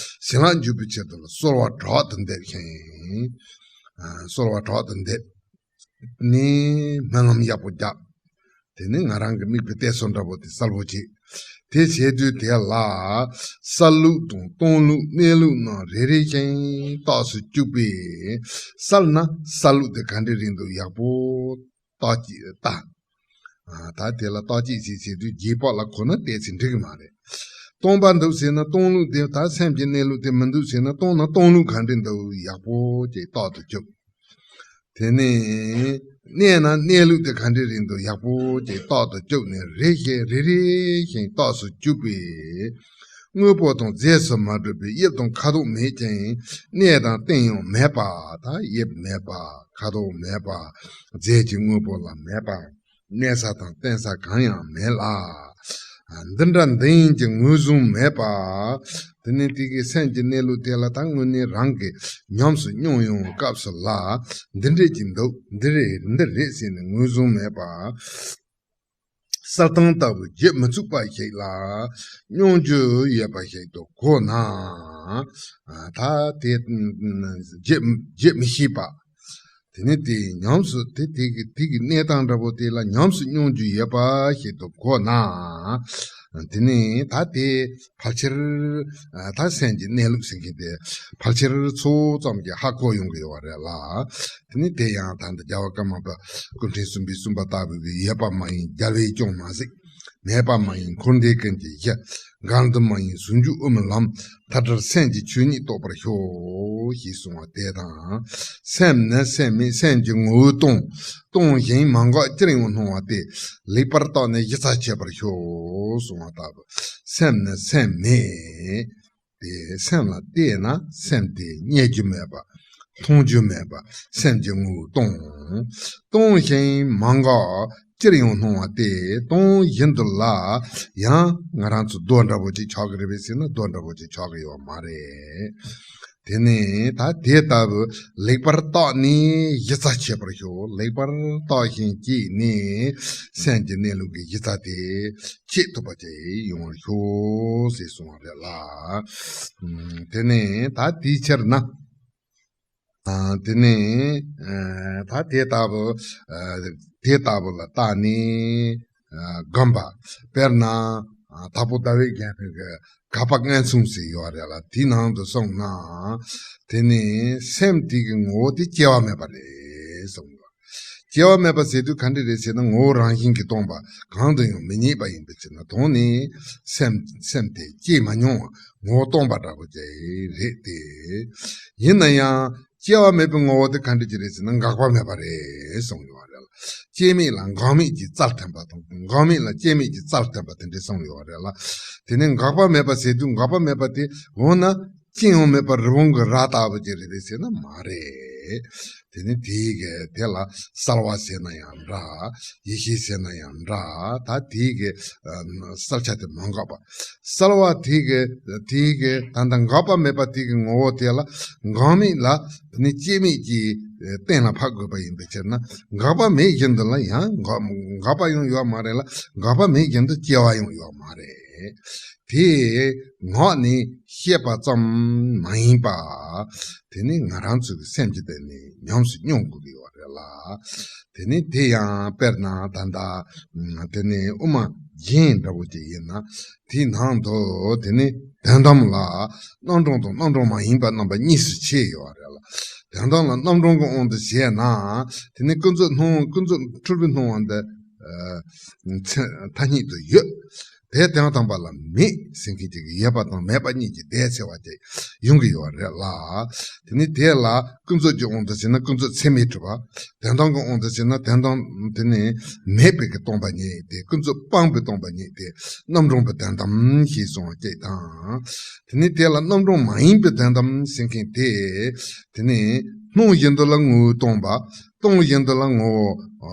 བྱིན་རླབས་འཇུག་པའི་ཆེད་དུ་ལ་གསོལ་བ་དྲག་ཏུ་འདེབས་ཤིང་། ཨ། གསོལ་བ་དྲག་ཏུ་འདེབས་ནས་སྨོན་ལམ་ཡག་པོ་རྒྱག་དེ་ནས་ང་རང་གི་དམིགས་པའི་གཏད་སོ་འདྲ་པོ་དེ་གསལ་པོ་བྱེད། དེ་བྱེད་དུས་དེ་ལ་གསལ་ལུགས་དང་སྟོང་ལུགས་གནས་ལུགས་རྣམས་རེ་རེ་བཞིན་རྟགས་སུ་བཅུག་པས། གསལ་ན་གསལ་ལུགས་དེ་ག་འདྲ་རེད་འདུག་ཡག་པོ་རྟགས་ཅིག་ལྟ། ཨ། ད་དེ་ལ་རྟགས་ཅིག་ཅིག་བྱེད་དུས་རྗེས་དཔག་ལ་གོ་ན་ཏོག་ཙམ་འགྲིག་གི་མ་རེད། སྟོང་པ་འདུག་ཟེར་ན་སྟོང་ལུགས་དེ། ད་སེམས་ཀྱི་གནས་ལུགས་དེ་མི་འདུག་ཟེར་ན། སྟོང་ན་སྟོང་ལུགས་ག་འདྲ་འདུག་ཡག་པོ་ཅིག་རྟགས་སུ་བཅུག་དེ་ནས་གནས་ན་གནས་ལུགས་དེ་ག་འདྲ་རེད་འདུག་ཡག་པོ་ཅིག་རྟགས་སུ་བཅུག་ནས་རེ་བཞིན་རེ་རེ་བཞིན་རྟགས་སུ་བཅུག་པས། དངོས་པོ་དང་རྫས་སུ་མ་གྲུབ་པའི་དབྱིབས་དང་ཁ་དོག་མེད་ཅིང་། གནས་དང་རྟེན་ཡང་མེད་པ། ད་དབྱིབས་མེད་པ། ཁ་དོག་མེད་པ། རྫས་ཀྱི་དངོས་པོ་ལ་མེད་པ། གནས་ས་དང་རྟེན་ས་གང་ཡང་མེད་ལ། འདི་འདྲ་འདི་ཡིན་གྱི་ངོས་བཟུང་མེད་པ། དེ་ནི་དེ་གི་སེམས་ཀྱི་གནས་ལུགས་དེ་ལ་ད་དངོས་གནས་རང་གིས་ཉམས་སུ་མྱོང་ཡོང་བའི་སྐབས་སུ་ལ། འདི་འདྲས་ཀྱི་འདུག་འདི་རེད། འདི་རེད་ཟེར་ནས་ངོས་བཟུང་མེད་པ། གསལ་སྟོང་ལྟ་བུ་བརྗེད་མི་ཚུགས་པ་ཞིག་ལ་མྱོང་རྒྱུ་ཡོད་པ་ཞིག་ཏུ་གོ་ན། ད་དེ་བརྗེད་བརྗེད་མི་ཤེས་པ། དེ་ནི་དེ་ཉམས་སུ་དེ་དེ་གི་དེ་གི་གནས་སྟངས་འདྲ་པོ་དེ་ལ་ཉམས་སུ་མྱོང་རྒྱུ་ཡོད་པ་ཞིག་ཏུ་གོ་ན། དེ་ནི་ད་དེ་ཕལ་ཆེར་ད་སེམས་ཀྱི་གནས་ལུགས་ཟེར་མཁན་དེ་ཕལ་ཆེར་ཚོ་ཙམ་གྱིས་ཧ་གོ་ཡོང་གི་ཡོད་པ་རེད་ལ། དེ་ནི་དེ་ཡང་ད་ལྟ་རྒྱལ་བ་ཀརྨ་པ་སྐུ་ཕྲེང་གསུམ་པས་གསུངས་པ་ལྟ་བུ་གི་ཡོད་པ་མ་ཡིན་རྒྱལ་བས་ཀྱང་མ་གཟིགས། མེད་པ་མ་ཡིན་འཁོར་འདས་ཀུན་གྱི་གཞི། འགལ་འདུ་མ་ཡིན་ཟུང་འཇུག་དབུ་མའི་ལམ། མཐའ་བྲལ་སེམས་ཀྱི་ཆོས་ཉིད་རྟོགས་པར་ཤོག་ཞེས་གསུངས་པ་དེ་དང་། སེམས་ནི་སེམས་མེད་སེམས་ཀྱི་ངོ་བོས་སྟོང་། སྟོང་ཞིང་མ་འགགས་ཅིར་ཡང་སྣང་བ་སྟེ། ལེགས་པར་བརྟགས་ནས་གཞི་རྩ་བྱེད་པར་ཤོག་གསུངས་པ་ལྟ་བུ། སེམས་ནི་སེམས་མེད། དེ་སེམས་ལ་བལྟས་ན་སེམས་དེ་རྙེད་རྒྱུ་མེད་པ། མཐོང་རྒྱུ་མེད་པ། སེམས་ཀྱི་ངོ་བོ་སྟོང་། སྟོང་ཞིང་མ་འགགས་ཅིར་ཡང་སྣང་བ་སྟེ། སྟོང་བཞིན་དུ་ལ་ཡང་ང་རང་ཚོ་རྡོ་འདྲ་པོ་ཅིག་ཆགས་ཀྱི་རེད་པས་ཟེར་ན་རྡོ་འདྲ་པོ་ཅིག་ཆགས་ཀྱི་ཡོད་མ་རེད། དེ་ནས་ད་དེ་ལྟ་བུ་ལེགས་པར་བརྟགས་ནས་གཞི་རྩ་བྱེད་པར་ཤོག་ལེགས་པར་བརྟགས་ཤིང་དཔྱད་ནས་སེམས་ཀྱི་གནས་ལུགས་ཀྱི་གཞི་རྩ་དེ་བྱེད་ཐུབ་པ་ཅིག་ཡོང་བར་ཤོག་ཞེས་གསུངས་པ་རེད་ལ། ཨུམ། དེ་ནས་ད་དེའི་ཕྱིར་ན། ཨ། དེ་ནས་ཨ་ད་དེ་ལྟ་བུ་ཨ་དེ་ལྟ་བུ་ལ་བརྟགས་ནས་ཨ་བསྒོམ་པ། དཔེར་ན་ དྭགས་པོ་ཟླ་བའི་རྒྱལ་པོའི་གི་དགག་པ་མངོན་སུམ་ཟེར་ཡོད་རེད་ལ། དེའི་ནང་དུ་སོང་ན་དེ་ནི་སེམས་དེ་གི་ངོ་བོ་དེ་སྐྱེ་བ་མེད་པ་རེད་གསུངས་ཡོད། སྐྱེ་བ་མེད་པ་ཟེར་དུས་ག་འདྲ་རེད་ཟེར་ན། ངོ་བོ་རང་བཞིན་གྱིས་སྟོང་པ། གང་དུ་ཡང་མི་རྙེད་པ་ཡིན་པའི་ཕྱིར་ན། དོན་ནི་སེམས་སེམས་དེ་སྐྱེས་མ་མྱོང་བ། ངོ་བོ་སྟོང་པ་འདྲ་པོ་ཅིག་རེད་དེ། ཡིན་ན་ཡང་སྐྱེ་བ་མེད་པའི་ངོ་བོ་དེ་ག་འདྲ་ཅིག་རེད་ཟེར་ན། འགག་པ་མེད་པ་རེད་གསུངས་ཡོད་རེད་ལ། སྐྱེ་མེད་ལ་འགག་མེད་ཀྱི་རྩལ་བསྟན་པ་དང་། འགག་མེད་ལ་སྐྱེ་མེད་ཀྱི་རྩལ་བསྟན་པ་དེ་འདྲ་གསུངས་ཡོད་རེད་ལ། དེ་ནས་འགག་པ་མེད་པ་ཟེར་དུས། འགག་པ་མེད་པ་དེ་འོ་ན་ཅི་ཡང་མེད་པར་རི་བོང་གི་རྭ་ལྟ་བུ་ཅིག་རེད་ཟེར་ན་མ་རེད། དེ་ནི་དེའི་གི་དེ་ལ་གསལ་བ་ཟེར་ན་ཡང་འདྲ། ཡེ་ཤེས་ཟེར་ན་ཡང་འདྲ། ད་དེའི་གི་ཨ་གསལ་ཆ་དེ་མ་འགགས་པ། གསལ་བ་དེའི་གི་དེའི་གི་ད་ལྟ་འགག་པ་མེད་པ་དེའི་གི་ངོ་བོ་དེ་ལ་འགག་མེད་ལ་དེ་ནི་སྐྱེ་མེད་ཀྱི་གཏན་ལ་ཕབ་དགོས་པ་ཡིན་པའི་ཕྱིར་ན། འགག་པ་མེད་བཞིན་དུ་ལ་ཡང་འགག་འགག་པ་ཡང་ཡོད་མ་རེད་ལ། འགག་པ་མེད་བཞིན་དུ་སྐྱེ་བ་ཡང་ཡོད་མ་རེད། དེ་ངག་ནས་བཤད་པ་ཙམ་མ་ཡིན་པ། དེ་ནི་ང་རང་ཚོ་གི་སེམས་ཀྱི་སྟེང་ནས་ཉམས་སུ་མྱོང་དགོས་ཀྱི་ཡོད་རེད་ལ། དེ་ནི་དེ་ཡང་དཔེར་ན་ད་ལྟ་དེ་ནི་དབུ་མ་རྒྱན་འདྲ་བོ་ཅིག་ཡིན་ན། དེའི་ནང་དུ་དེ་ནི་དོན་དམ་ལ་རྣམ་གྲངས་དང་རྣམ་གྲངས་མ་ཡིན་པ་རྣམ་པ་གཉིས་སུ་ཕྱེ་ཡོད་རེད་ལ། དོན་དམ་ལ་རྣམ་གྲངས་ཀྱི་དབང་དུ་བྱས་ན། དེ་ནི་ཀུན་རྫོབ་སྣང་། ཀུན་རྫོབ་འཁྲུལ་པའི་སྣང་བ་འདི་ཨ་ཚེ་ཐ་སྙད་དུ་ཡོད། དེ་དོན་དམ་པ་ལ་མེད་ཟེར་མཁན་ཅིག་ཡོད་པ་དང་མེད་པ་གཉིས་ཀྱི་ཟླས་ཕྱེ་བ་ཅིག་ཡོང་གི་ཡོད་རེད་ལ། དེ་ནི་དེ་ལ་ཀུན་རྫོབ་ཀྱི་དབང་དུ་བྱས་ན་ཀུན་རྫོབ་ཚད་མས་གྲུབ་པ། དོན་དམ་གྱི་དབང་དུ་བྱས་ན་དོན་དམ་དེ་ནི་མེད་པའི་གི་སྟོང་པ་ཉིད་དེ། ཀུན་རྫོབ་སྤངས་པའི་སྟོང་པ་ཉིད་དེ་རྣམ་གྲངས་པའི་དོན་དམ་ཞེས་གསུངས་པ་ཅིག་དང་། དེ་ནི་དེ་ལ་རྣམ་གྲངས་མ་ཡིན་པའི་དོན་དམ་ཟེར་མཁན་དེ། དེ་ནི་སྣང་བཞིན་དུ་ལ་ངོ་བོས་སྟོང་པ། སྟོང་བཞིན་དུ་ལ་ངོ་བོ། ཨ་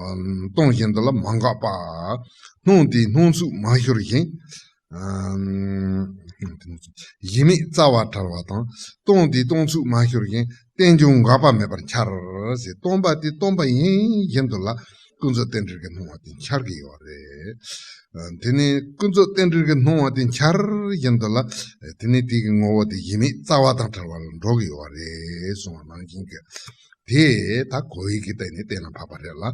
སྟོང་བཞིན་དུ་ལ་མ་འགགས་པ། སྣང་དེའི་སྣང་ཚུལ་མ་ཤོར་ཞིང་། ཨ་གཞི་མེད་རྩ་བ་བྲལ་བ་དང་། སྟོང་དེའི་སྟོང་ཚུལ་མ་ཤོར་ཞིང་། རྟེན་འབྱུང་འགག་པ་མེད་པར་འཆར་ཟེར། སྟོང་པ་དེ་སྟོང་པ་ཡིན་བཞིན་དུ་ལ་ཀུན་རྫོབ་རྟེན་འབྲེལ་གྱི་སྣང་བ་དེ་འཆར་གྱི་ཡོད་རེད། ཨ་དེ་ནི་ཀུན་རྫོབ་རྟེན་འབྲེལ་གྱི་སྣང་བ་དེ་འཆར་བཞིན་དུ་ལ། དེ་ནི་དེ་གི་ངོ་བོ་དེ་གཞི་མེད་རྩ་བ་དང་བྲལ་བ་ལ་འགྲོ་གི་ཡོད་རེད་གསུངས་པ་ནང་བཞིན་གྱི། དེ་ད་གོ་ཡི་གི་སྟེང་ནས་གཏན་ལ་ཕབ་པ་རེད་ལ།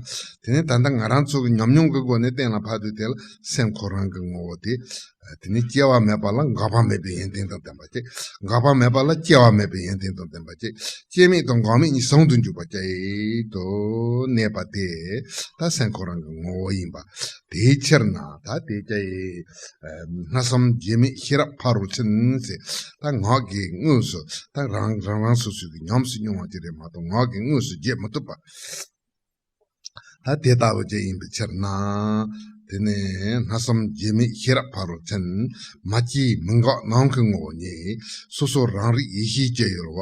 དེ་ནས་ད་ལྟ་ང་རང་ཚོ་གི་ཉམས་མྱོང་གི་སྒོ་ནས་གཏན་ལ་ཕབ་དུས། དེ་ལ་སེམས་ཁོ་རང་གི་ངོ་བོ་དེ། དེ་ནས་སྐྱེ་བ་མེད་པ་ལ་འགག་པ་མེད་པའི་ཡོན་ཏན་དང་ལྡན་པ་ཅིག་འགག་པ་མེད་པ་ལ་སྐྱེ་བ་མེད་པའི་ཡོན་ཏན་དང་ལྡན་པ་ཅིག་སྐྱེ་མེད་དང་འགག་མེད་གཉིས་ཟུང་དུ་འཇུག་པ་ཅིག་ཏུ་གནས་པ་དེ་ད་སེམས་ཁོ་རང་གི་ངོ་བོ་ཡིན་པ། དེའི་ཕྱིར་ན་ད་དེ་ཅི་ཡིན། ཨ་སྨྲ་བསམ་བརྗོད་མེད་ཤེས་རབ་ཕ་རོལ་ཕྱིན་ཟེར། ད་ངག་གི་དངོས་སུ་ད་རང་རང་རང་སོ་སོའི་གི་ཉམས་སུ་མྱོང་བ་ཅིག་རེད་མ་གཏོགས། ངག་གི་དངོས་སུ་བརྗོད་མི་ཐུབ་པ། ད་དེ་ལྟ་བུ་ཅིག་ཡིན་པའི་ཕྱིར་ན། དེ་ནས་སྨྲ་བསམ་བརྗོད་མེད་ཤེས་རབ་ཕ་རོལ་ཕྱིན། མ་སྐྱེས་མི་འགག་ནམ་མཁའི་ངོ་བོ་ཉིད། སོ་སོ་རང་རིག་ཡེ་ཤེས་སྤྱོད་ཡུལ་བ།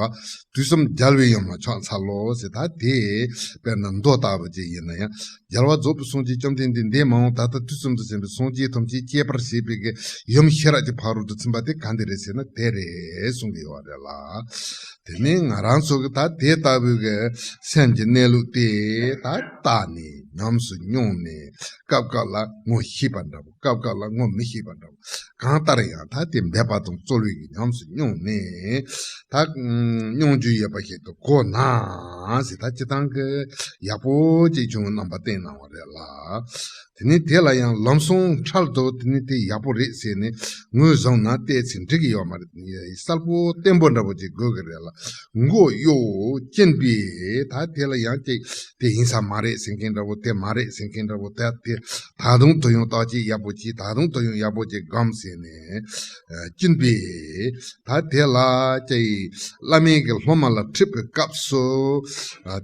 དུས་གསུམ་རྒྱལ་བའི་ཡུམ་ལ་ཕྱག་འཚལ་ལོ་ཟེར། ད་དེ་དཔེར་ན་མདོ་ལྟ་བུ་ཅིག་ཡིན་ན་ཡང་། རྒྱལ་བ་རྫོགས་པའི་སངས་རྒྱས་བཅོམ་ལྡན་འདས་འདས་མ་འོངས་ད་ལྟ་དུས་གསུམ་དུ་བྱོན་པའི་སངས་རྒྱས་ཐམས་ཅད་སྐྱེད་པར་བྱེད་པའི་གི་ཡུམ་ཤེས་རབ་ཀྱི་ཕ་རོལ་ཏུ་ཕྱིན་པ་དེ་ག་འདི་རེད་ཟེར་ན། དེ་རེད་གསུང་གི་ཡོད་རེད་ལ། དེ་ནས་ང་རང་ཚོ་གི་ད་དེ་ལྟ་བུའི་གི་སེམས་ཀྱི་གནས་ལུགས་དེ་ད་བརྟགས་ནས་ཉམས་སུ་མྱོང་ནས། སྐབས་སྐབས་ལ་ངོ་ཤེས་པ་འདྲ་བོ། སྐབས་སྐབས་ལ་ངོ་མི་ཤེས་པ་འདྲ་བོ། གང་ལྟར་ཡང་ད་དེ་འབད་པ་དང་རྩོལ་བའི་གི་ཉམས་སུ་མྱོང་ནས། ད་མྱོང་རྒྱུ་ཡོད་པ་ཞིག་ཏུ་གོ་ན་ཟེར། ད་སྤྱིར་བཏང་གི་ཡག་པོ་ཅིག་བྱུང་བའི་རྣམ་པ་བསྟན་གནང་བ་རེད་ལ། དེ་ནས་དེ་ལ་ཡང་ལམ་སང་འཕྲལ་དུ་དེ་ནས་དེ་ཡག་པོ་རེད་ཟེར་ནས་ངོས་བཟུང་ན་བལྟས་ཚེ་འགྲིག་གི་ཡོད་མ་རེད། གསལ་པོ་བརྟན་པོ་འདྲ་བོ་ཅིག་དགོས་ཀྱི་རེད་ལ། མགོ་གཡོག་གཅིན་པས་ད་དེ་ལ་ཡང་ཅིག་དེ་ཡིན་ས་མ་རེད་ཟེར་མཁན་འདྲ་བོ། དེ་མ་རེད་ཟེར་མཁན་འདྲ་བོ། ད་དེ་ད་དུང་དུ་ཡང་བརྟག་དཔྱད་ཡག་པོ་བྱས། ད་དུང་དུ་ཡང་ཡག་པོ་ཅིག་སྒོམ་ཟེར་ནས་གཅིན་པས། ད་དེ་ལ་ཅིག་བླ་མའི་གི་སློབ་མ་ལ་ཁྲིད་པའི་སྐབས་སུ།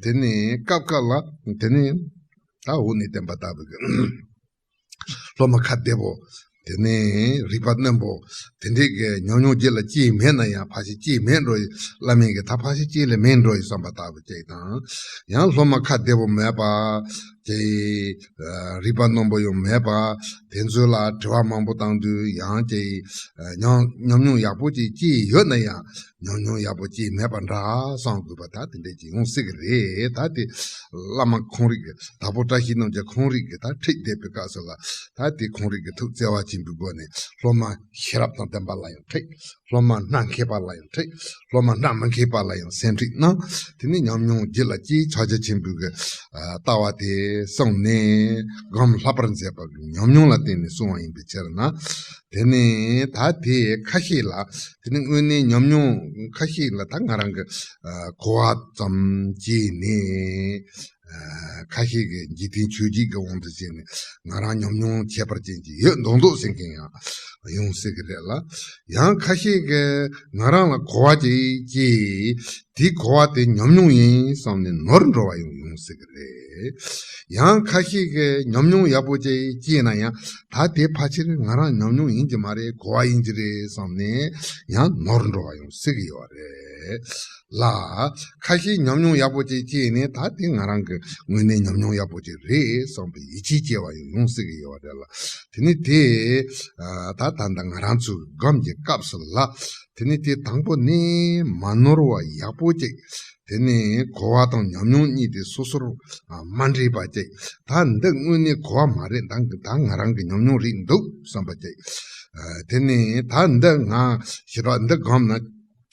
དེ་ནས་སྐབས་སྐབས་ལ་དེ་ནས། ད་འོག་ནས་བསྟན་པ་ལྟ་བུའི་གི་སློབ་མ་ཁ་བདེ་པོ། དེ་ནས་རིག་པ་རྣོན་པོ། དེ་འདྲའི་གི་ཉམས་མྱོང་རྒྱུད་ལ་སྐྱེས་མེད་ན་ཡང་། ཕལ་ཆེར་སྐྱེས་མེད་འགྲོ་ཡི། བླ་མའི་གི་ད་ཕལ་ཆེར་སྐྱེས་ལས་མེད་འགྲོ་ཡི་བསམ་པ་ལྟ་བུ་ཅིག་དང་། ཡང་སློབ་མ་ཁ་བདེ་པོ་མེད་པ། ཅིག་རིག་པ་རྣོན་པོ་ཡང་མེད་པ། དེ་ཚོ་ལ་དྲི་བ་མང་པོ་བཏང་དུས་ཡང་ཅིག་ཉམས་ཉམས་མྱོང་ཡག་པོ་ཅིག་སྐྱེས་ཡོད་ན་ཡང་། ཉམས་མྱོང་ཡག་པོ་ཅིག་མེད་པ་འདྲ་བསམ་དགོས་པ་ད་དེ་འདྲས་ཅིག་ཡོང་སྲིད་ཀྱི་རེད། ད་དེ་བླ་མ་ཁོང་རིགས་ཀྱི། དྭགས་པོ་བཀྲ་ཤིས་རྣམ་རྒྱལ་ཁོང་རིགས་ཀྱི་ད་ཁྲིད་བསྡད་པའི་སྐབས་སུ་ལ། ད་དེ་ཁོང་རིགས་ཀྱི་ཐུགས་བརྩེ་བ་ཆེན་པོའི་སྒོ་ནས་སློབ་མ་ཤེས་རབ་དང་ལྡན་པ་ལ་ཡང་ཁྲིད། སློབ་མ་སྣ་མཁས་པ་ལ་ཡང་ཁྲིད། སློབ་མ་སྣ་མི་མཁས་པ་ལ་ཡང་སེམས་ཁྲིད་གནང་། དེ་ནས་ཉམས་མྱོང་རྒྱུད་ལ་སྐྱེས། ཕྱག་རྒྱ་ཆེན་པོའི་གི་ལྟ་བ་དེ། གསུངས་ནས་སྒོམ་ལྷག་པར་མཛད་པ་གི་ཉམས་མྱོང་ལ་བརྟེན་ནས་གསུངས་པ་ཡིན་པའི་ཕྱིར་ན། དེ་ནས་ད་དེ་ཁ་ཤས་ལ་དེ་ནི་དངོས་གནས་ཉམས་མྱོང་ཁ་ཤས་ལ་ད་ང་རང་གི་གོ་བ་ཙམ་བྱས་ནས། ཁ་ཤས་ཀྱིས་འཇིག་རྟེན་ཆོས་བརྒྱད་ཀྱི་དབང་དུ་བྱས་ནས་ང་རང་ཉམས་མྱོང་ཁྱད་པར་ཅན་ཅིག་ཡོད་མདོག་མདོག་ཟེར་མཁན་ཡང་ཡོང་སྲིད་ཀྱི་རེད་ལ། ཡང་ཁ་ཤས་ཀྱིས་ང་རང་ལ་གོ་བ་ཅིག་སྐྱེས། དེའི་གོ་བ་དེ་ཉམས་མྱོང་ཡིན་བསམ་ནས་ནོར་འགྲོ་བ་ཡང་ཡོང་སྲིད་ཀྱི་རེད། ཡང་ཁ་ཤས་ཀྱིས་ཉམས་མྱོང་ཡག་པོ་ཅིག་སྐྱེས་ན་ཡང་ད་དེ་ཕལ་ཆེར་ང་རང་ཉམས་མྱོང་ཡིན་གྱི་མ་རེད། གོ་བ་ཡིན་གྱི་རེད་བསམ་ནས་ཡང་ནོར་འགྲོ་བ་ཡང་སྲིད་ཀྱི་ཡོད་རེད་ལ། ཁ་ཤས་ཉམས་མྱོང་ཡག་པོ་ཅིག་སྐྱེས་ནས་ད་དེ་ང་རང་གི་དངོས་གནས་ཉམས་མྱོང་ཡག་པོ་ཅིག་རེད་བསམ་པའི་ཡིད་ཆེས་སྐྱེ་བ་ཡང་ཡོང་སྲིད་ཀྱི་ཡོད་རེད་ལ། དེ་ནི་དེ་ད་ད་ལྟ་ང་རང་ཚོའི་སྒོམ་གྱི་སྐབས་སུ་ལ། དེ་ནི་དེ་དང་པོ་ནས་མ་ནོར་བ་ཡག་པོ་ཅིག་དེ་ནི་གོ་བ་དང་ཉམས་མྱོང་གཉིས་དེ་སོ་སོར་མ་འདྲེས་པ་ཅིག་ད་འདི་དངོས་གནས་གོ་བ་མ་རེད། ད་ད་ང་རང་གི་ཉམས་མྱོང་རེད་འདུག་བསམ་པ་ཅིག་དེ་ནི་ད་འདི་ང་ཞེ་དྲག་འདི་སྒོམ་ན་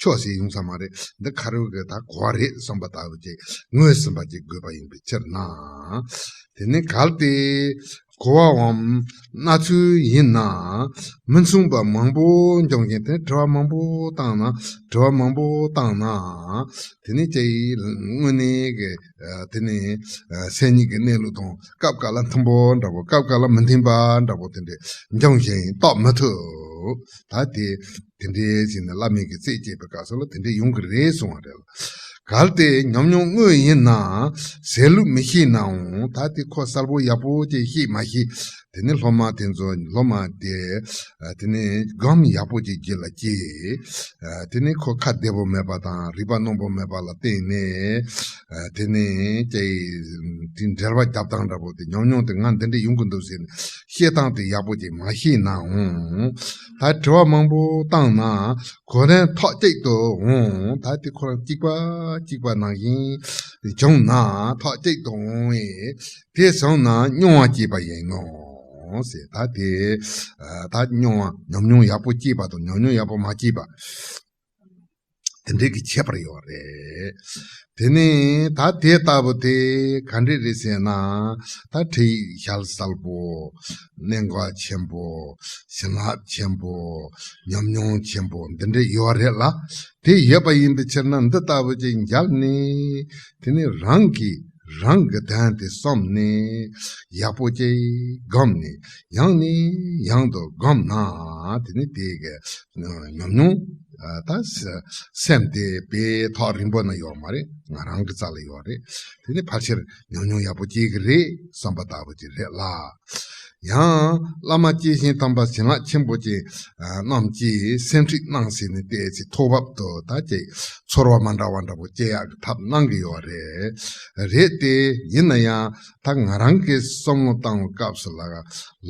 ཆོག་ཟེར་ཡོང་ས་མ་རེད། འདི་ཁ་རོག་གི་ད་གོ་བ་རེད་བསམ་པ་ལྟ་བུ་ཅིག་ངོས་ཟིན་པ་ཅིག་དགོས་པ་ཡིན་པའི་ཕྱིར་ན། དེ་ནི་གལ་ཏེ་གོ་བའམ་སྣང་ཚུལ་ཡིན་ན་མི་མཚུངས་པ་མང་པོ་འབྱུང་ཞིང་། དེ་ནི་དྲི་བ་མང་པོ་བཏང་ན་དྲི་བ་མང་པོ་བཏང་ན་དེ་ནི་ཅིག་དངོས་གནས་ཀྱི་དེ་ནི་སེམས་ཉིད་ཀྱི་གནས་ལུགས་དང་སྐབས་འགའ་ལ་མཐུན་པོ་འདྲ་པོ་སྐབས་འགའ་ལ་མི་མཐུན་པ་འདྲ་པོ་དེ་འདྲ་འབྱུང་ཞིང་རྟོགས་མི་ཐུབ། ད་དེ་དེ་འདྲའི་ཞིག་ནི་བླ་མའི་གི་རྩད་བཅད་པའི་སྐབས་སུ་ལ་དེ་འདྲའི་ཡོང་གི་རེད་གསུང་བ་རེད། གལ་ཏེ་ཉམས་མྱོང་དངོས་ཡིན་ན་ཟད་ལུགས་མི་ཤེས་ནའང་ད་དེ་ཁོ་གསལ་པོ་ཡག་པོ་ཅིག་ཤེས་མ་ཤེས། དེ་ནི་སློབ་མ་དེ་ཚོ་སློབ་མ་དེ་དེ་ནི་སྒོམ་ཡག་པོ་ཅིག་རྒྱུད་ལ་སྐྱེས། དེ་ནི་ཁོ་ཁ་བདེ་པོ་མེད་པ་དང་རིག་པ་རྣོན་པོ་མེད་པ་ལ་བརྟེན་ནས་དེ་ནི་ཅིག་དེ་འགྲེལ་པ་རྒྱབ་སྟངས་འདྲ་པོ་དེ་ཉམས་མྱོང་དེ་ང་འདི་འདྲ་ཡོང་གི་འདུག་ཟེར་ནས་བཤད་སྟངས་དེ་ཡག་པོ་ཅིག་མ་ཤེས་ནའང་ད་དྲི་བ་མང་པོ་བཏང་ན་གོ་དོན་ཐག་གཅིག་ཏུ་འོང་། ད་དེ་ཁོ་རང་གཅིག་པ་གཅིག་པ་ནང་བཞིན་བྱུང་ན་ཐག་གཅིག་ཏུ་འོང་བས་དེ་བྱུང་ན་མྱོང་བ་སྐྱེས་པ་ཡིན་ནོ་ཟེར། ད་དེ་ད་མྱོང་བ་ཉམས་མྱོང་ཡག་པོ་སྐྱེས་པ་དང་ཉམས་མྱོང་ཡག་པོ་མ་སྐྱེས་པ། དེ་འདྲའི་གི་ཁྱད་པར་ཡོད་རེད། དེ་ནས་ད་དེ་ལྟ་བུ་དེ་ག་འདྲས་རེད་ཟེར་ན། ད་ཁྲིད་ཡིག་ཞལ་གསལ་པོ། གནད་འགག་ཆེན་པོ། བྱིན་རླབས་ཆེན་པོ། ཉམས་མྱོང་ཆེན་པོ་འདི་འདྲས་ཡོད་རེད་ལ། དེ་ཡོད་པ་ཡིན་པའི་ཕྱིར་ན་འདི་ལྟ་བུ་ཅིག་མཇལ་ནས་དེ་ནས་རང་གིས་རང་གི་དོན་དེ་བསམ་ནས་ཡག་པོ་ཅིག་སྒོམ་ནས་ཡང་ནས་ཡང་དུ་སྒོམ་ན་དེ་ནས་དེ་གི་ཉམས་མྱོང་ད་སེམས་དེ་དཔེ་ཐག་རིང་པོ་ན་ཡོད་མ་རེད། ང་རང་གི་རྩ་ལ་ཡོད་རེད། དེ་ནི་ཕལ་ཆེར་ཉམས་མྱོང་ཡག་པོ་སྐྱེ་གི་རེད་བསམ་པ་ལྟ་བུ་ཅིག་རེད་ལ། ཡང་བླ་མ་སྐྱེས་ཆེན་དམ་པ་བྱིན་རླབས་ཆེན་པོ་ཅན་རྣམས་ཀྱིས་སེམས་ཁྲིད་གནང་ཟིན་ནས་བལྟས་ཚེ་ཐོག་བབ་ཏུ་ད་ཅིག་ཚོར་བ་མ་འདྲ་བ་འདྲ་པོ་སྐྱེ་ཡག་གི་ཐབས་གནང་གི་ཡོད་རེད། རེད་དེ་ཡིན་ན་ཡང་ད་ང་རང་གིས་བསམ་བློ་བཏང་བའི་སྐབས་སུ་ལ་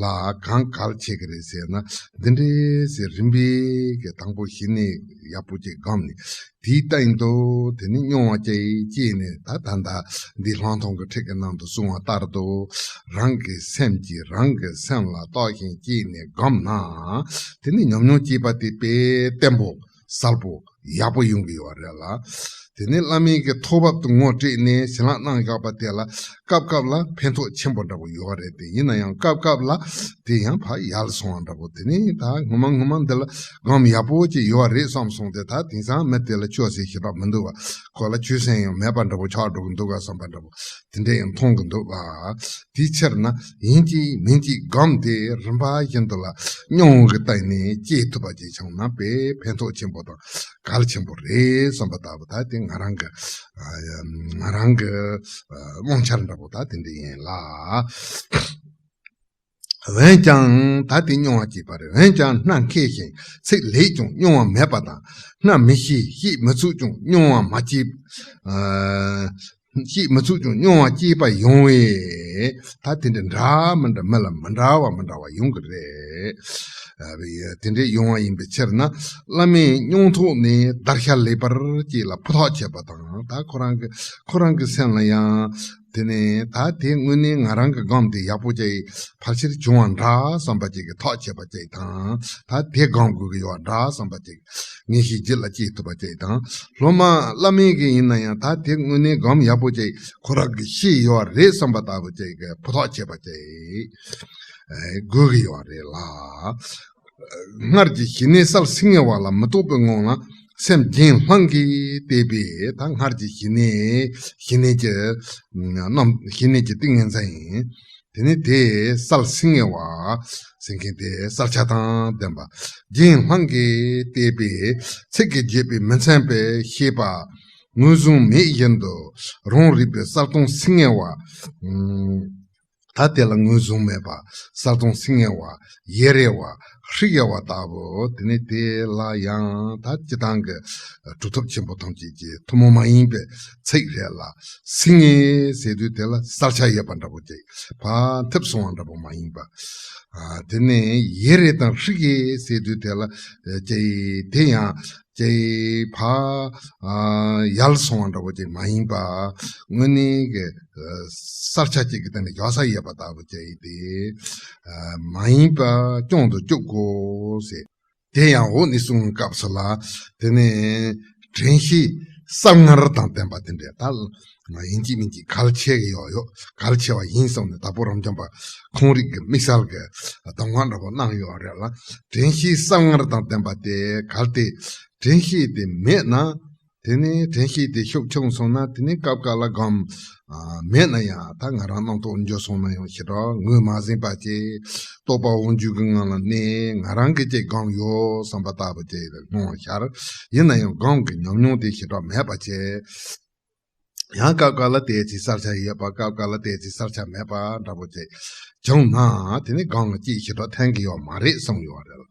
ལ་གང་གལ་ཆེ་གི་རེད་ཟེར་ན། འདི་འདྲའི་ཟེར་རིམ་པས་གི་དང་པོ་ཞི་གནས་ཡག་པོ་ཅིག་སྒོམ་ནས་དེའི་སྟེང་དུ་དེ་ནི་མྱོང་བ་ཅིག་སྐྱེས་ནས་ད་ད་ད་འདི་ལྷག་མཐོང་གི་ཁྲིད་ཀྱི་ནང་དུ་གསུངས་པ་ལྟར་དུ་རང་གི་སེམས་ཀྱིས་རང་གི་སེམས་ལ་རྟོགས་ཤིང་དཔྱད་ནས་སྒོམ་ན་དེ་ནི་ཉམས་མྱོང་སྐྱེས་པ་དེ་དཔེ་བརྟན་པོ་གསལ་པོ་ཡག་པོ་ཡོང་གི་ཡོད་རེད་ལ། དེ་ནས་བླ་མའི་གི་ཐུགས་བབ་ཏུ་ངོ་སྤྲད་ནས་བྱིན་རླབས་གནང་བཞག་པ་དེ་ལ་སྐབས་སྐབས་ལ་ཕན་ཐོགས་ཆེན་པོ་འདྲ་པོ་ཡོད་རེད་དེ། ཡིན་ན་ཡང་སྐབས་སྐབས་ལ་དེ་ཡང་ཕར་ཡལ་སོང་བ་འདྲ་པོ། དེ་ནས་ད་ངོ་མ་ངོ་མ་འདི་ལ་སྒོམ་ཡག་པོ་ཅིག་ཡོད་རེད་བསམ་སོང་སྟེ། ད་དེང་སང་མི་དེ་ལ་ཆོས་ཟེར་ཞེ་དྲག་མི་འདུག་བ། ཁོ་ལ་ཆོས་སེམས་ཡང་མེད་པ་འདྲ་པོ་ཆགས་འགྲོ་གི་འདུག་ག་བསམ་པ་འདྲ་པོ་དེ་འདྲ་ཡང་མཐོང་གི་འདུག་བ། དེའི་ཕྱིར་ན་ཡིན་གཅིག་མིན་གཅིག་སྒོམ་དེ་རིམ་པ་བཞིན་དུ་ལ་མྱོང་བའི་སྟེང་ནས་སྐྱེས་ཐུབ་པ་ཅིག་བྱུང་ན་དཔེ་ཕན་ཐོགས་ཆེན་པོ་དང་གལ་ཆེན་པོ་རེད་བསམ་པ་ལྟ་བུ། ད་དེ་ང་རང་གི་ང་རང་གི་དབང་ཆ་འདྲ་པོ་ད་དེ་འདྲ་ཡིན་ལ། འོན་ཀྱང་ད་དེ་མྱོང་བ་སྐྱེས་པ་རེད། འོན་ཀྱང་སྣ་མཁས་ཤིང་ཚིག་ལེགས་ཀྱང་མྱོང་བ་མེད་པ་དང་། སྣ་མི་ཤེས་ཤེས་མི་ཚུགས་ཀྱང་མྱོང་བ་མ་སྐྱེས། ཤེས་མི་ཚུགས་ཀྱང་མྱོང་བ་སྐྱེས་པ་ཡོང་བས། ད་དེ་འདྲ་འདྲ་མི་འདྲ་མི་ལ་མི་འདྲ་བ་མི་འདྲ་བ་ཡོང་གི་རེད། དེ་འདྲ་ཡོང་བ་ཡིན་པའི་ཕྱིར་ན་བླ་མའི་མྱོང་ཐོག་ནས་བརྡར་ཤ་ལེགས་པར་སྐྱེས་ལ་ཕུ་ཐག་ཆོད་པ་དང་། ད་ཁོ་རང་གི་ཁོ་རང་གི་སེམས་ལ་ཡང་དེ་ནས་ད་དེ་དངོས་གནས་ང་རང་གི་སྒོམ་དེ་ཡག་པོ་ཅིག་ཕལ་ཆེར་བྱུང་བ་འདྲ་བསམ་པ་ཅིག་གི་ཐག་ཆོད་པ་ཅིག་དང་། ད་དེ་སྒོམ་དགོས་ཀྱི་ཡོད་འདྲ་བསམ་པ་ཅིག་ངེས་ཤེས་རྒྱུད་ལ་སྐྱེས་ཐུབ་པ་ཅིག་དང་། སློབ་མ་བླ་མའི་གི་ཡིན་ན་ཡང་ད་དེ་དངོས་གནས་སྒོམ་ཡག་པོ་ཅིག་ཁོ་རང་གི་ཤེས་ཡོད་རེད་བསམ་པ་ལྟ་བུ་ཅིག་ཕུ་ཐག་བྱས་པ་བྱས་དགོས་ཀྱི་ཡོད་རེད་ལ། སྔར་གྱི་ཞི་གནས་གསལ་སིང་ངེ་བ་ལ་མི་རྟོག་པའི་ངང་ལ་སེམས་རྒྱན་སླང་གིས་བཏེགས་པའི་ད་སྔར་གྱི་ཞི་གནས་ཞི་གནས་ཀྱི་རྣམ་ཞི་གནས་ཀྱི་ཏིང་ངེ་འཛིན་ཡིན། དེ་ནི་དེ་གསལ་སིང་ངེ་བ་ཟེར་མཁན་དེ་གསལ་ཆ་དང་ལྡན་པ། རྒྱན་སླང་གིས་བཏེགས་པའི་ཚིག་གིས་བརྗོད་པའི་མི་མཚན་པའི་ཤེས་པ་ངོས་བཟུང་མེད་བཞིན་དུ་རང་རིག་པའི་གསལ་སྟོང་སིང་ངེ་བ། ད་དེ་ལ་ངོས་བཟུང་མེད་པ་གསལ་སྟོང་སིང་ངེ་བ་ཡེ་རེ་བ་ཧྲིག་གེ་བ་ལྟ་བུ། དེ་ནི་དེ་ལ་ཡང་ད་སྤྱིར་བཏང་གི་གྲུབ་ཐོབ་ཆེན་པོ་ཐམས་ཅད་ཀྱི་ཐུན་མོང་མ་ཡིན་པའི་ཚིག་རེད་ལ། སིང་ངེ་ཟེར་དུས་དེ་ལ་གསལ་ཆ་ཡོད་པ་འདྲ་པོ་ཅིག་ཕར་འཐིབས་སོང་བ་འདྲ་པོ་མ་ཡིན་པ། ཨ། དེ་ནས་ཡེ་རེ་དང་ཧྲིག་གེ་ཟེར་དུས་དེ་ལ་ཨ་ཅེ་དེ་ཡང་ཅེ་ཕར་ཨ་ཡལ་སོང་བ་འདྲ་པོ་ཅིག་མ་ཡིན་པ། དངོས་གནས་ཀྱི་ཨ་གསལ་ཆ་གཅིག་གི་སྟེང་ནས་བཞག་ས་ཡོད་པ་ལྟ་བུ་ཅིག་དེ་ཨ་མ་ཡིན་པ་སྐྱོང་དུ་བཅུག་དགོས་ཟེར། དེ་ཡང་འོག་ནས་གསུངས་སྐབས་སུ་ལ། དེ་ནས་དྲན་ཤེས་གསལ་ངར་དང་ལྡན་པ་དེ་འདྲ་ད་ཡིན་གཅིག་མིན་གཅིག་གལ་ཆེ་གི་ཡོད་ཡོད། གལ་ཆེ་བ་ཡིན་གསུངས་ནས་དྭགས་པོ་རབ་འབྱམས་པ་ཁོང་རིགས་ཀྱི་དམིགས་བསལ་གྱི་གདམས་ངག་འདྲ་པོ་གནང་ཡོད་རེད་ལ། དྲན་ཤེས་གསལ་ངར་དང་ལྡན་པ་དེ་གལ་ཏེ་དྲན་ཤེས་དེ་མེད་ན། དེ་ནས་དྲན་ཤེས་དེ་ཤུགས་ཆུང་སོང་ན། དེ་ནས་སྐབས་འགའ་ལ་སྒོམ་ཨ་མེད་ན་ཡང་ད་ང་རང་རྣམ་རྟོག་འགྱུ་སོང་ན་ཡང་ཞེ་དྲག་ངོས་མ་ཟིན་པ་བྱས། རྟོག་པ་དབང་བསྒྱུར་གྱི་ངང་ལ་གནས། ང་རང་གི་ཅིག་སྒོམ་ཡོད་བསམ་པ་ལྟ་བུ་བྱས་སྣང་བ་ཤར། ཡིན་ན་ཡང་སྒོམ་གྱི་ཉམས་མྱོང་དེ་ཞེ་དྲག་མེད་པ་བྱས། ཡང་སྐབས་འགའ་ལ་དེ་ཚེ་གསལ་ཆ་ཡོད་པ། སྐབས་འགའ་ལ་དེ་ཚེ་གསལ་ཆ་མེད་པ་འདྲ་པོ་བྱས་བྱུང་ན། དེ་ནི་སྒོམ་ལ་ཅིག་ཞེ་དྲག་ཕན་གྱི་ཡོད་མ་རེད་གསུངས་ཡོད་རེད།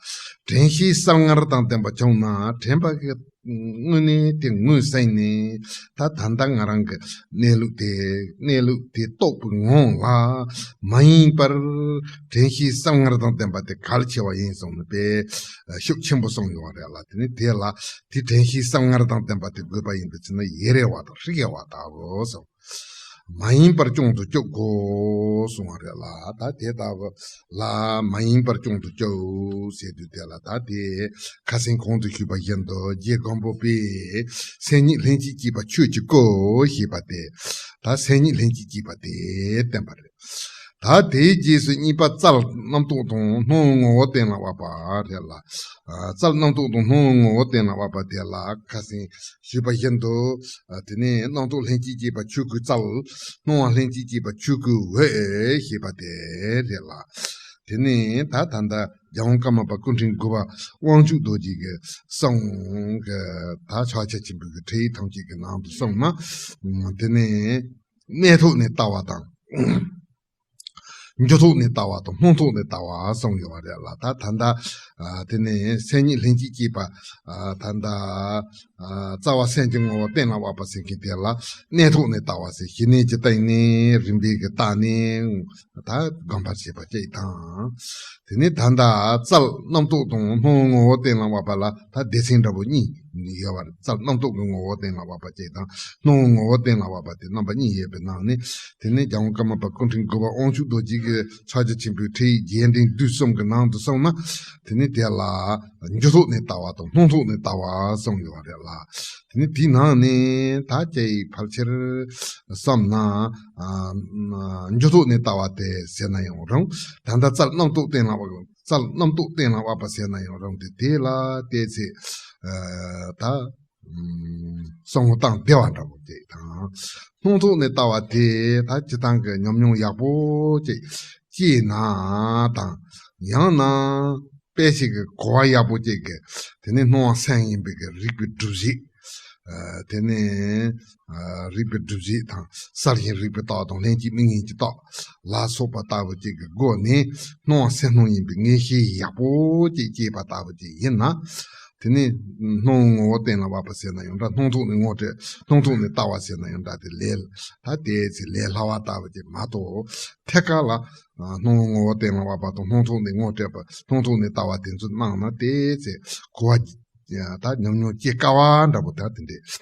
དྲན་ཤེས་གསལ་ངར་དང་ལྡན་པ་བྱུང་ན། དྲན་པ་གི་དངོས་གནས་དེ་ངོས་ཟིན་ནས། ད་ད་ལྟ་ང་རང་གི་གནས་ལུགས་དེ་གནས་ལུགས་དེ་རྟོགས་པའི་ངང་ལ་མ་ཡིན་པར་དྲན་ཤེས་གསལ་ངར་དང་ལྡན་པ་དེ་གལ་ཆེ་བ་ཡིན་གསུངས་ནས་དཔེ་ཤུགས་ཆེན་པོ་གསུངས་ཡོད་རེད་ལ། དེ་ནི་དེ་ལ་དེ་དྲན་ཤེས་གསལ་ངར་དང་ལྡན་པ་དེ་དགོས་པ་ཡིན་པའི་ཕྱིར་ན་ཡེ་རེ་བ་དང་ཧྲིག་གེ་བ་ལྟ་བུ་གསུངས། མ་ཡིན་པར་སྐྱོང་དུ་བཅུག་དགོས་གསུང་བ་རེད་ལ། ད་དེ་ལྟ་བུ་ལ་མ་ཡིན་པར་སྐྱོང་དུ་བཅུག་ཟེར་དུས་དེ་ལ་ད་དེ་ཁ་སང་གོང་དུ་ཞུས་པ་བཞིན་དུ་རྗེ་སྒམ་པོ་པས་སེམས་ཉིད་ལྷན་ཅིག་སྐྱེས་པ་ཆོས་ཀྱི་སྐུ་ཞེས་པ་དེ། ད་སེམས་ཉིད་ལྷན་ཅིག་སྐྱེས་པ་དེ་བསྟན་པ་རེད། ད་དེའི་རྗེས་སུ་གཉིས་པ་རྩལ་རྣམ་རྟོག་དང་སྣང་བའི་ངོ་བོ་གཏན་ལ་དབབ་པ་རེད་ལ། ཨ་རྩལ་རྣམ་རྟོག་དང་སྣང་བའི་ངོ་བོ་གཏན་ལ་དབབ་པ་དེ་ལ་ཁ་སང་ཞུས་པ་བཞིན་དུ། ཨ་དེ་ནས་རྣམ་རྟོག་ལྷན་ཅིག་སྐྱེས་པ་ཆོས་སྐུའི་རྩལ། སྣང་བ་ལྷན་ཅིག་སྐྱེས་པ་ཆོས་སྐུའི་འོད་ཞེས་པ་དེ་རེད་ལ། དེ་ནས་ད་ད་ལྟ་རྒྱལ་དབང་ཀརྨ་པ་སྐུ་ཕྲེང་དགུ་པ་དབང་ཕྱུག་རྡོ་རྗེ་གི་གསུང་གི་ད་ཕྱག་རྒྱ་ཆེན་པོའི་གི་ཁྲིད་ཡིག་ཐམས་ཅད་ཀྱི་ནང་དུ་གསུངས་ན། དེ་ནས་གནས་ཐོག་ནས་ལྟ་བ་དང་། འགྱུ་ཐོག་ནས་ལྟ་བ་དང་སྣང་ཐོག་ནས་ལྟ་བ་གསུངས་ཡོད་པ་རེད་ལ། ད་ད་ལྟ་ཨ་དེ་ནས་སེམས་ཉིད་ལྷན་ཅིག་སྐྱེས་པ་ཨ་ད་ལྟ་ཨ་རྩ་བ་སེམས་ཀྱི་ངོ་བོ་གཏན་ལ་དབབ་པ་ཟེར་མཁན་དེ་ལ་གནས་ཐོག་ནས་ལྟ་བ་ཟེར། ཞི་གནས་ཀྱི་སྟེང་ནས་རིམ་པས་ཀྱི་བརྟགས་ནས་ད་སྒོམ་པར་བྱེད་པ་གཅིག་དང་། དེ་ནས་ད་ལྟ་རྩལ་རྣམ་རྟོག་དང་སྣང་བའི་ངོ་བོ་གཏན་ལ་དབབ་པ་ལ་ད་སྡེ་ཚན་འདྲ་པོ་གཉིས་ཡོད་པ་རེད། རྩལ་རྣམ་རྟོག་གི་ངོ་བོ་གཏན་ལ་དབབ་པ་གཅིག་དང་སྣང་བའི་ངོ་བོ་གཏན་ལ་དབབ་པ་དེ་རྣམ་པ་གཉིས་ཡོད་པའི་ནང་ནས། དེ་ནས་རྒྱལ་དབང་ཀརྨ་པ་སྐུ་ཕྲེང་དགུ་པ་དབང་ཕྱུག་རྡོ་རྗེ་གི་ཕྱག་རྒྱ་ཆེན་པོའི་ཁྲིད་ཡིག་རྒྱས་འབྲིང་བསྡུས་གསུམ་གྱི་ནང་དུ་གསུངས་ན། དེ་ནས་དེ་ལ་འགྱུ་ཐོག་ནས་ལྟ་བ་དང་སྣང་ཐོག་ནས་ལྟ་བ་གསུངས་ཡོད་པ་རེད་ལ། དེ་ནས་དེའི་ནང་ནས་ད་ཅིག་ཕལ་ཆེར་བསམ་ན་ཨ་འགྱུ་ཐོག་ནས་ལྟ་བ་དེ་ཟེར་ན་ཡང་རུང་། ད་ལྟ་རྩལ་རྣམ་རྟོག་གཏན་ལ་དབབ། རྩལ་རྣམ་རྟོག་གཏན་ལ་དབབ་པ་ཟེར་ན་ཡང་རུང་སྟེ། དེ་ལ་བལྟས་ཚེ་ཨ་ད་བསམ་བློ་བཏང་བདེ་བ་འདྲ་པོ་ཅིག་དང་། སྣང་ཐོག་ནས་ལྟ་བ་དེ་ད་སྤྱིར་བཏང་གི་ཉམས་མྱོང་ཡག་པོ་ཅིག་སྐྱེས་ན་དང་། ཡང་ན་དཔེ་ཞིག་གི་གོ་བ་ཡག་པོ་ཅིག་གི། དེ་ནས་སྣང་བ་སེམས་ཡིན་པའི་གི་རིག་པའི་སྒྲུབ་བྱེད། ཨ་དེ་ནས་ཨ་རིག་པའི་སྒྲུབ་བྱེད་དང་གསལ་ཞིང་རིག་པའི་རྟགས་དང་ལྷན་སྐྱེས་མིག་སྔའི་རྟགས་ལ་སོགས་པ་ལྟ་བུ་ཅིག་གི་སྒོ་ནས་སྣང་བ་སེམས་སྣང་ཡིན་པའི་ངེས་ཤེས་ཡག་པོ་ཅིག་སྐྱེས་པ་ལྟ་བུ་ཅིག་ཡིན་ན། དེ་ནས་སྣང་བའི་ངོ་བོ་གཏན་ལ་དབབ་པ་ཟེར་ན་ཡང་འདྲ། སྣང་ཐོག་ནས་ངོ་སྤྲད། སྣང་ཐོག་ནས་ལྟ་བ་ཟེར་ན་ཡང་འདྲ། དེ་ལས་ད་དེ་ཚེ་ལས་སླ་བ་ལྟ་བུ་ཅིག་མ་གཏོགས། ཐད་ཀར་ལ་སྣང་བའི་ངོ་བོ་གཏན་ལ་དབབ་པ་དང་སྣང་ཐོག་ནས་ངོ་སྤྲད་པ། སྣང་ཐོག་ནས་ལྟ་བ་དེ་ཚོ་གནང་ན་དེ་ཚེ་གོ་བ་ད་ཉམས་མྱོང་སྐྱེ་དཀའ་བ་འདྲ་པོ་ད་དེ་འདྲས་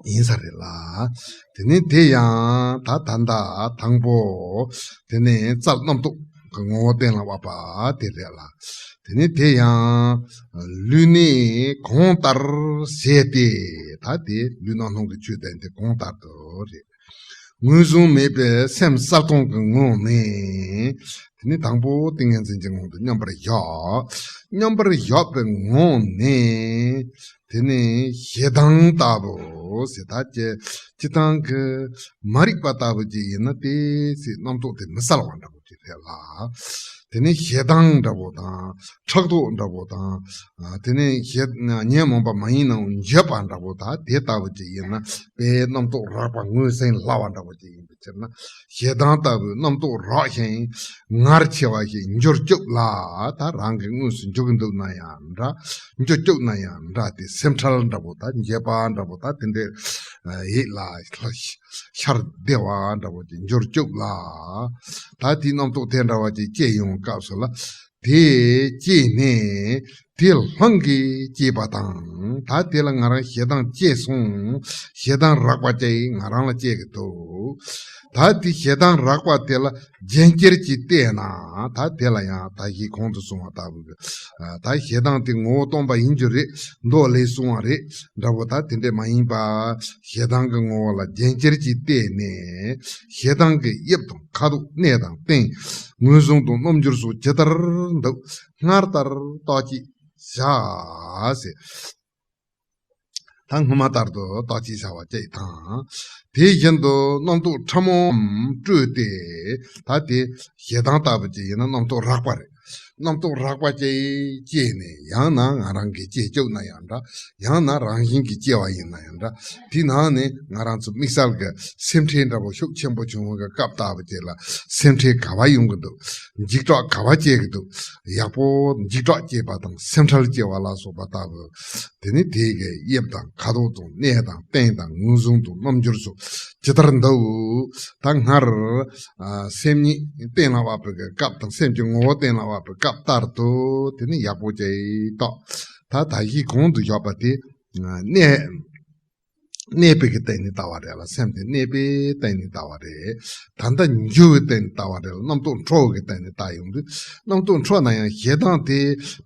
ཡིན་ས་རེད་ལ། དེ་ནས་དེ་ཡང་ད་ད་ལྟ་དང་པོ་དེ་ནས་རྩལ་རྣམ་རྟོག་གི་ངོ་བོ་གཏན་ལ་དབབ་པ་དེ་རེད་ལ། དེ་ནས་དེ་ཡང་ལུས་གནད་གང་ལྟར་ཟད་དེ། ད་དེ་ལུས་རྣམ་སྣང་གི་ཆོས་དེ་འདི་གང་ལྟར་དུ་རེད། ངོས་བཟུང་མེད་པའི་སེམས་གསལ་སྟོང་གི་ངང་ནས། དེ་ནས་དང་པོ་ཏིང་ངེ་འཛིན་གྱི་ངང་དུ་མཉམ་པར་བཞག་མཉམ་པར་བཞག་པའི་ངང་ནས། དེ་ནས་ཞེ་སྡང་ལྟ་བུ་ཟེར་ད་ཅི། སྤྱིར་བཏང་གི་མ་རིག་པ་ལྟ་བུ་ཅིག་ཡིན་ན་དེ་ཚེ་རྣམ་རྟོག་དེ་མི་གསལ་བ་འདྲ་བོ་ཅིག་རེད་ལ། དེ་ནས་ཞེ་སྡང་འདྲ་བོ་དང་ཕྲག་དོག་འདྲ་བོ་དང་། དེ་ནས་ཞེ་ཉོན་མོངས་པ་མ་ཡིན་ནའང་འགྱོད་པ་འདྲ་བོ་དང་དེ་ལྟ་བུ་ཅིག་ཡིན་ན་དཔེ་རྣམ་རྟོག་རགས་པ་ངོས་ཟིན་སླ་བ་འདྲ་བོ་ཅིག་ཡིན་པའི་ཕྱིར་ན། ཞེ་སྡང་ལྟ་བུའི་རྣམ་རྟོག་རགས་ཤིང་ངར་ཆེ་བ་ཞིག་འགྱུར་སྐྱོབ་ལ། ད་རང་གི་དངོས་སུ་འགྱུར་གྱི་འདུག་ན་ཡང་འདྲ། འགྱུར་སྐྱོབ་ན་ཡང་འདྲ་སྟེ་སེམས་ཁྲལ་འདྲ་བོ་དང་འགྱོད་པ་འདྲ་བོ་དང་དེ་འདྲའི་ཡིད་ལ་ཤར་བདེ་བ་འདྲ་བོ་ཅིག་འགྱུར་སྐྱོབ་ལ། ད་དེའི་རྣམ་རྟོག་དེ་འདྲ་བ་ཅིག་སྐྱེ་ཡོང་སྐབས་སུ་ལ། དེ་སྐྱེས་ནས་དེ་སླང་གིས་སྐྱེས་པ་དང་། ད་དེ་ལ་ང་རང་ཞེ་སྡང་སྐྱེས་སོང་། ཞེ་སྡང་རགས་པ་ཅིག་ང་རང་ལ་སྐྱེ་གི་འདུག་ད་དེ་ཞེ་སྡང་རགས་པ་དེ་ལ་རྒྱན་ཅིག་བལྟས་ན། ད་དེ་ལ་ཡང་ད་གིན་གོང་དུ་སོང་བ་ལྟ་བུ་གི། ད་ཞེ་སྡང་དེ་ངོ་བོ་སྟོང་པ་ཡིན་རྒྱུ་རེད། མདོ་ལས་གསུངས་པ་རེད་འདྲ་བོ། ད་དེ་འདྲས་མ་ཡིན་པ། ཞེ་སྡང་གི་ངོ་བོ་ལ་རྒྱན་ཅིག་བལྟས་ནས། ཞེ་སྡང་གི་དབྱིབས་དང་ཁ་དོག་གནས་དང་རྟེན། ངོས་བཟུང་དང་རྣམ་འགྱུར་སོགས་ཇི་ལྟར་འདུག་སྔར་ལྟར་བརྟག་དཔྱད་བྱ་ཟེར། ད་སྔོན་མ་ལྟར་དུ་བརྟག་དཔྱད་བྱ་བ་བཅས་དང་། དེ་བཞིན་དུ་རྣམ་རྟོག་ཕྲ་མོའམ་སྤྲོས་ཏེ། ད་དེ་ཞེ་སྡང་ལྟ་བུ་ཅིག་ཡིན་ན་རྣམ་རྟོག་རགས་པ་རེད། རྣམ་རྟོག་རགས་པ་ཅིག་སྐྱེས་ནས་ཡང་ན་ང་རང་གིས་སྐྱེ་བཅུག་ན་ཡང་འདྲ། ཡང་ན་རང་བཞིན་གྱིས་སྐྱེ་བ་ཡིན་ན་ཡང་འདྲ། དེའི་ནང་ནས་ང་རང་ཚོ་དམིགས་བསལ་གྱི་སེམས་ཁྲལ་འདྲ་པོ་ཤུགས་ཆེན་པོ་བྱུང་བའི་སྐབས་ལྟ་བུ་ཅིག་ལ་སེམས་ཁྲལ་ག་བ་ཡོང་གི་འདུག་འཇིགས་སྐྲག་ག་བ་སྐྱེ་གི་འདུག་ཡག་པོ་འཇིགས་སྐྲག་སྐྱེས་པ་དང་སེམས་ཁྲལ་སྐྱེ་བ་ལ་སོགས་པ་ལྟ་བུ། དེ་ནི་དེ་གའི་དབྱིབས་དང་ཁ་དོག་དང་གནས་དང་རྟེན་དང་ངོས་བཟུང་དང་རྣམ་འགྱུར་སོགས་ཇི་ལྟར་འདུག་ད་སྔར་སེམས་ཉིད་གཏན་ལ་དབབ་པའི་སྐབས་དང་སེམས་ཀྱི་ངོ་བོ་གཏན་ལ་དབབ་པའི་སྐབས་ལྟར་དུ་དེ་ནི་ཡག་པོ་ཅིག་བརྟག་ད་ད་གིན་གོང་དུ་བཞག་པ་དེ་གནས། གནས་པའི་གི་སྟེང་ནས་ལྟ་བ་རེད་ལ། སེམས་དེ་གནས་པའི་སྟེང་ནས་ལྟ་བ་རེད། ད་ལྟ་འགྱུ་བའི་སྟེང་ནས་ལྟ་བ་རེད་ལ། རྣམ་རྟོག་འཕྲོ་བའི་གི་སྟེང་ནས་ལྟ་ཡོང་དུས། རྣམ་རྟོག་འཕྲོ་ན་ཡང་ཞེ་སྡང་དེ་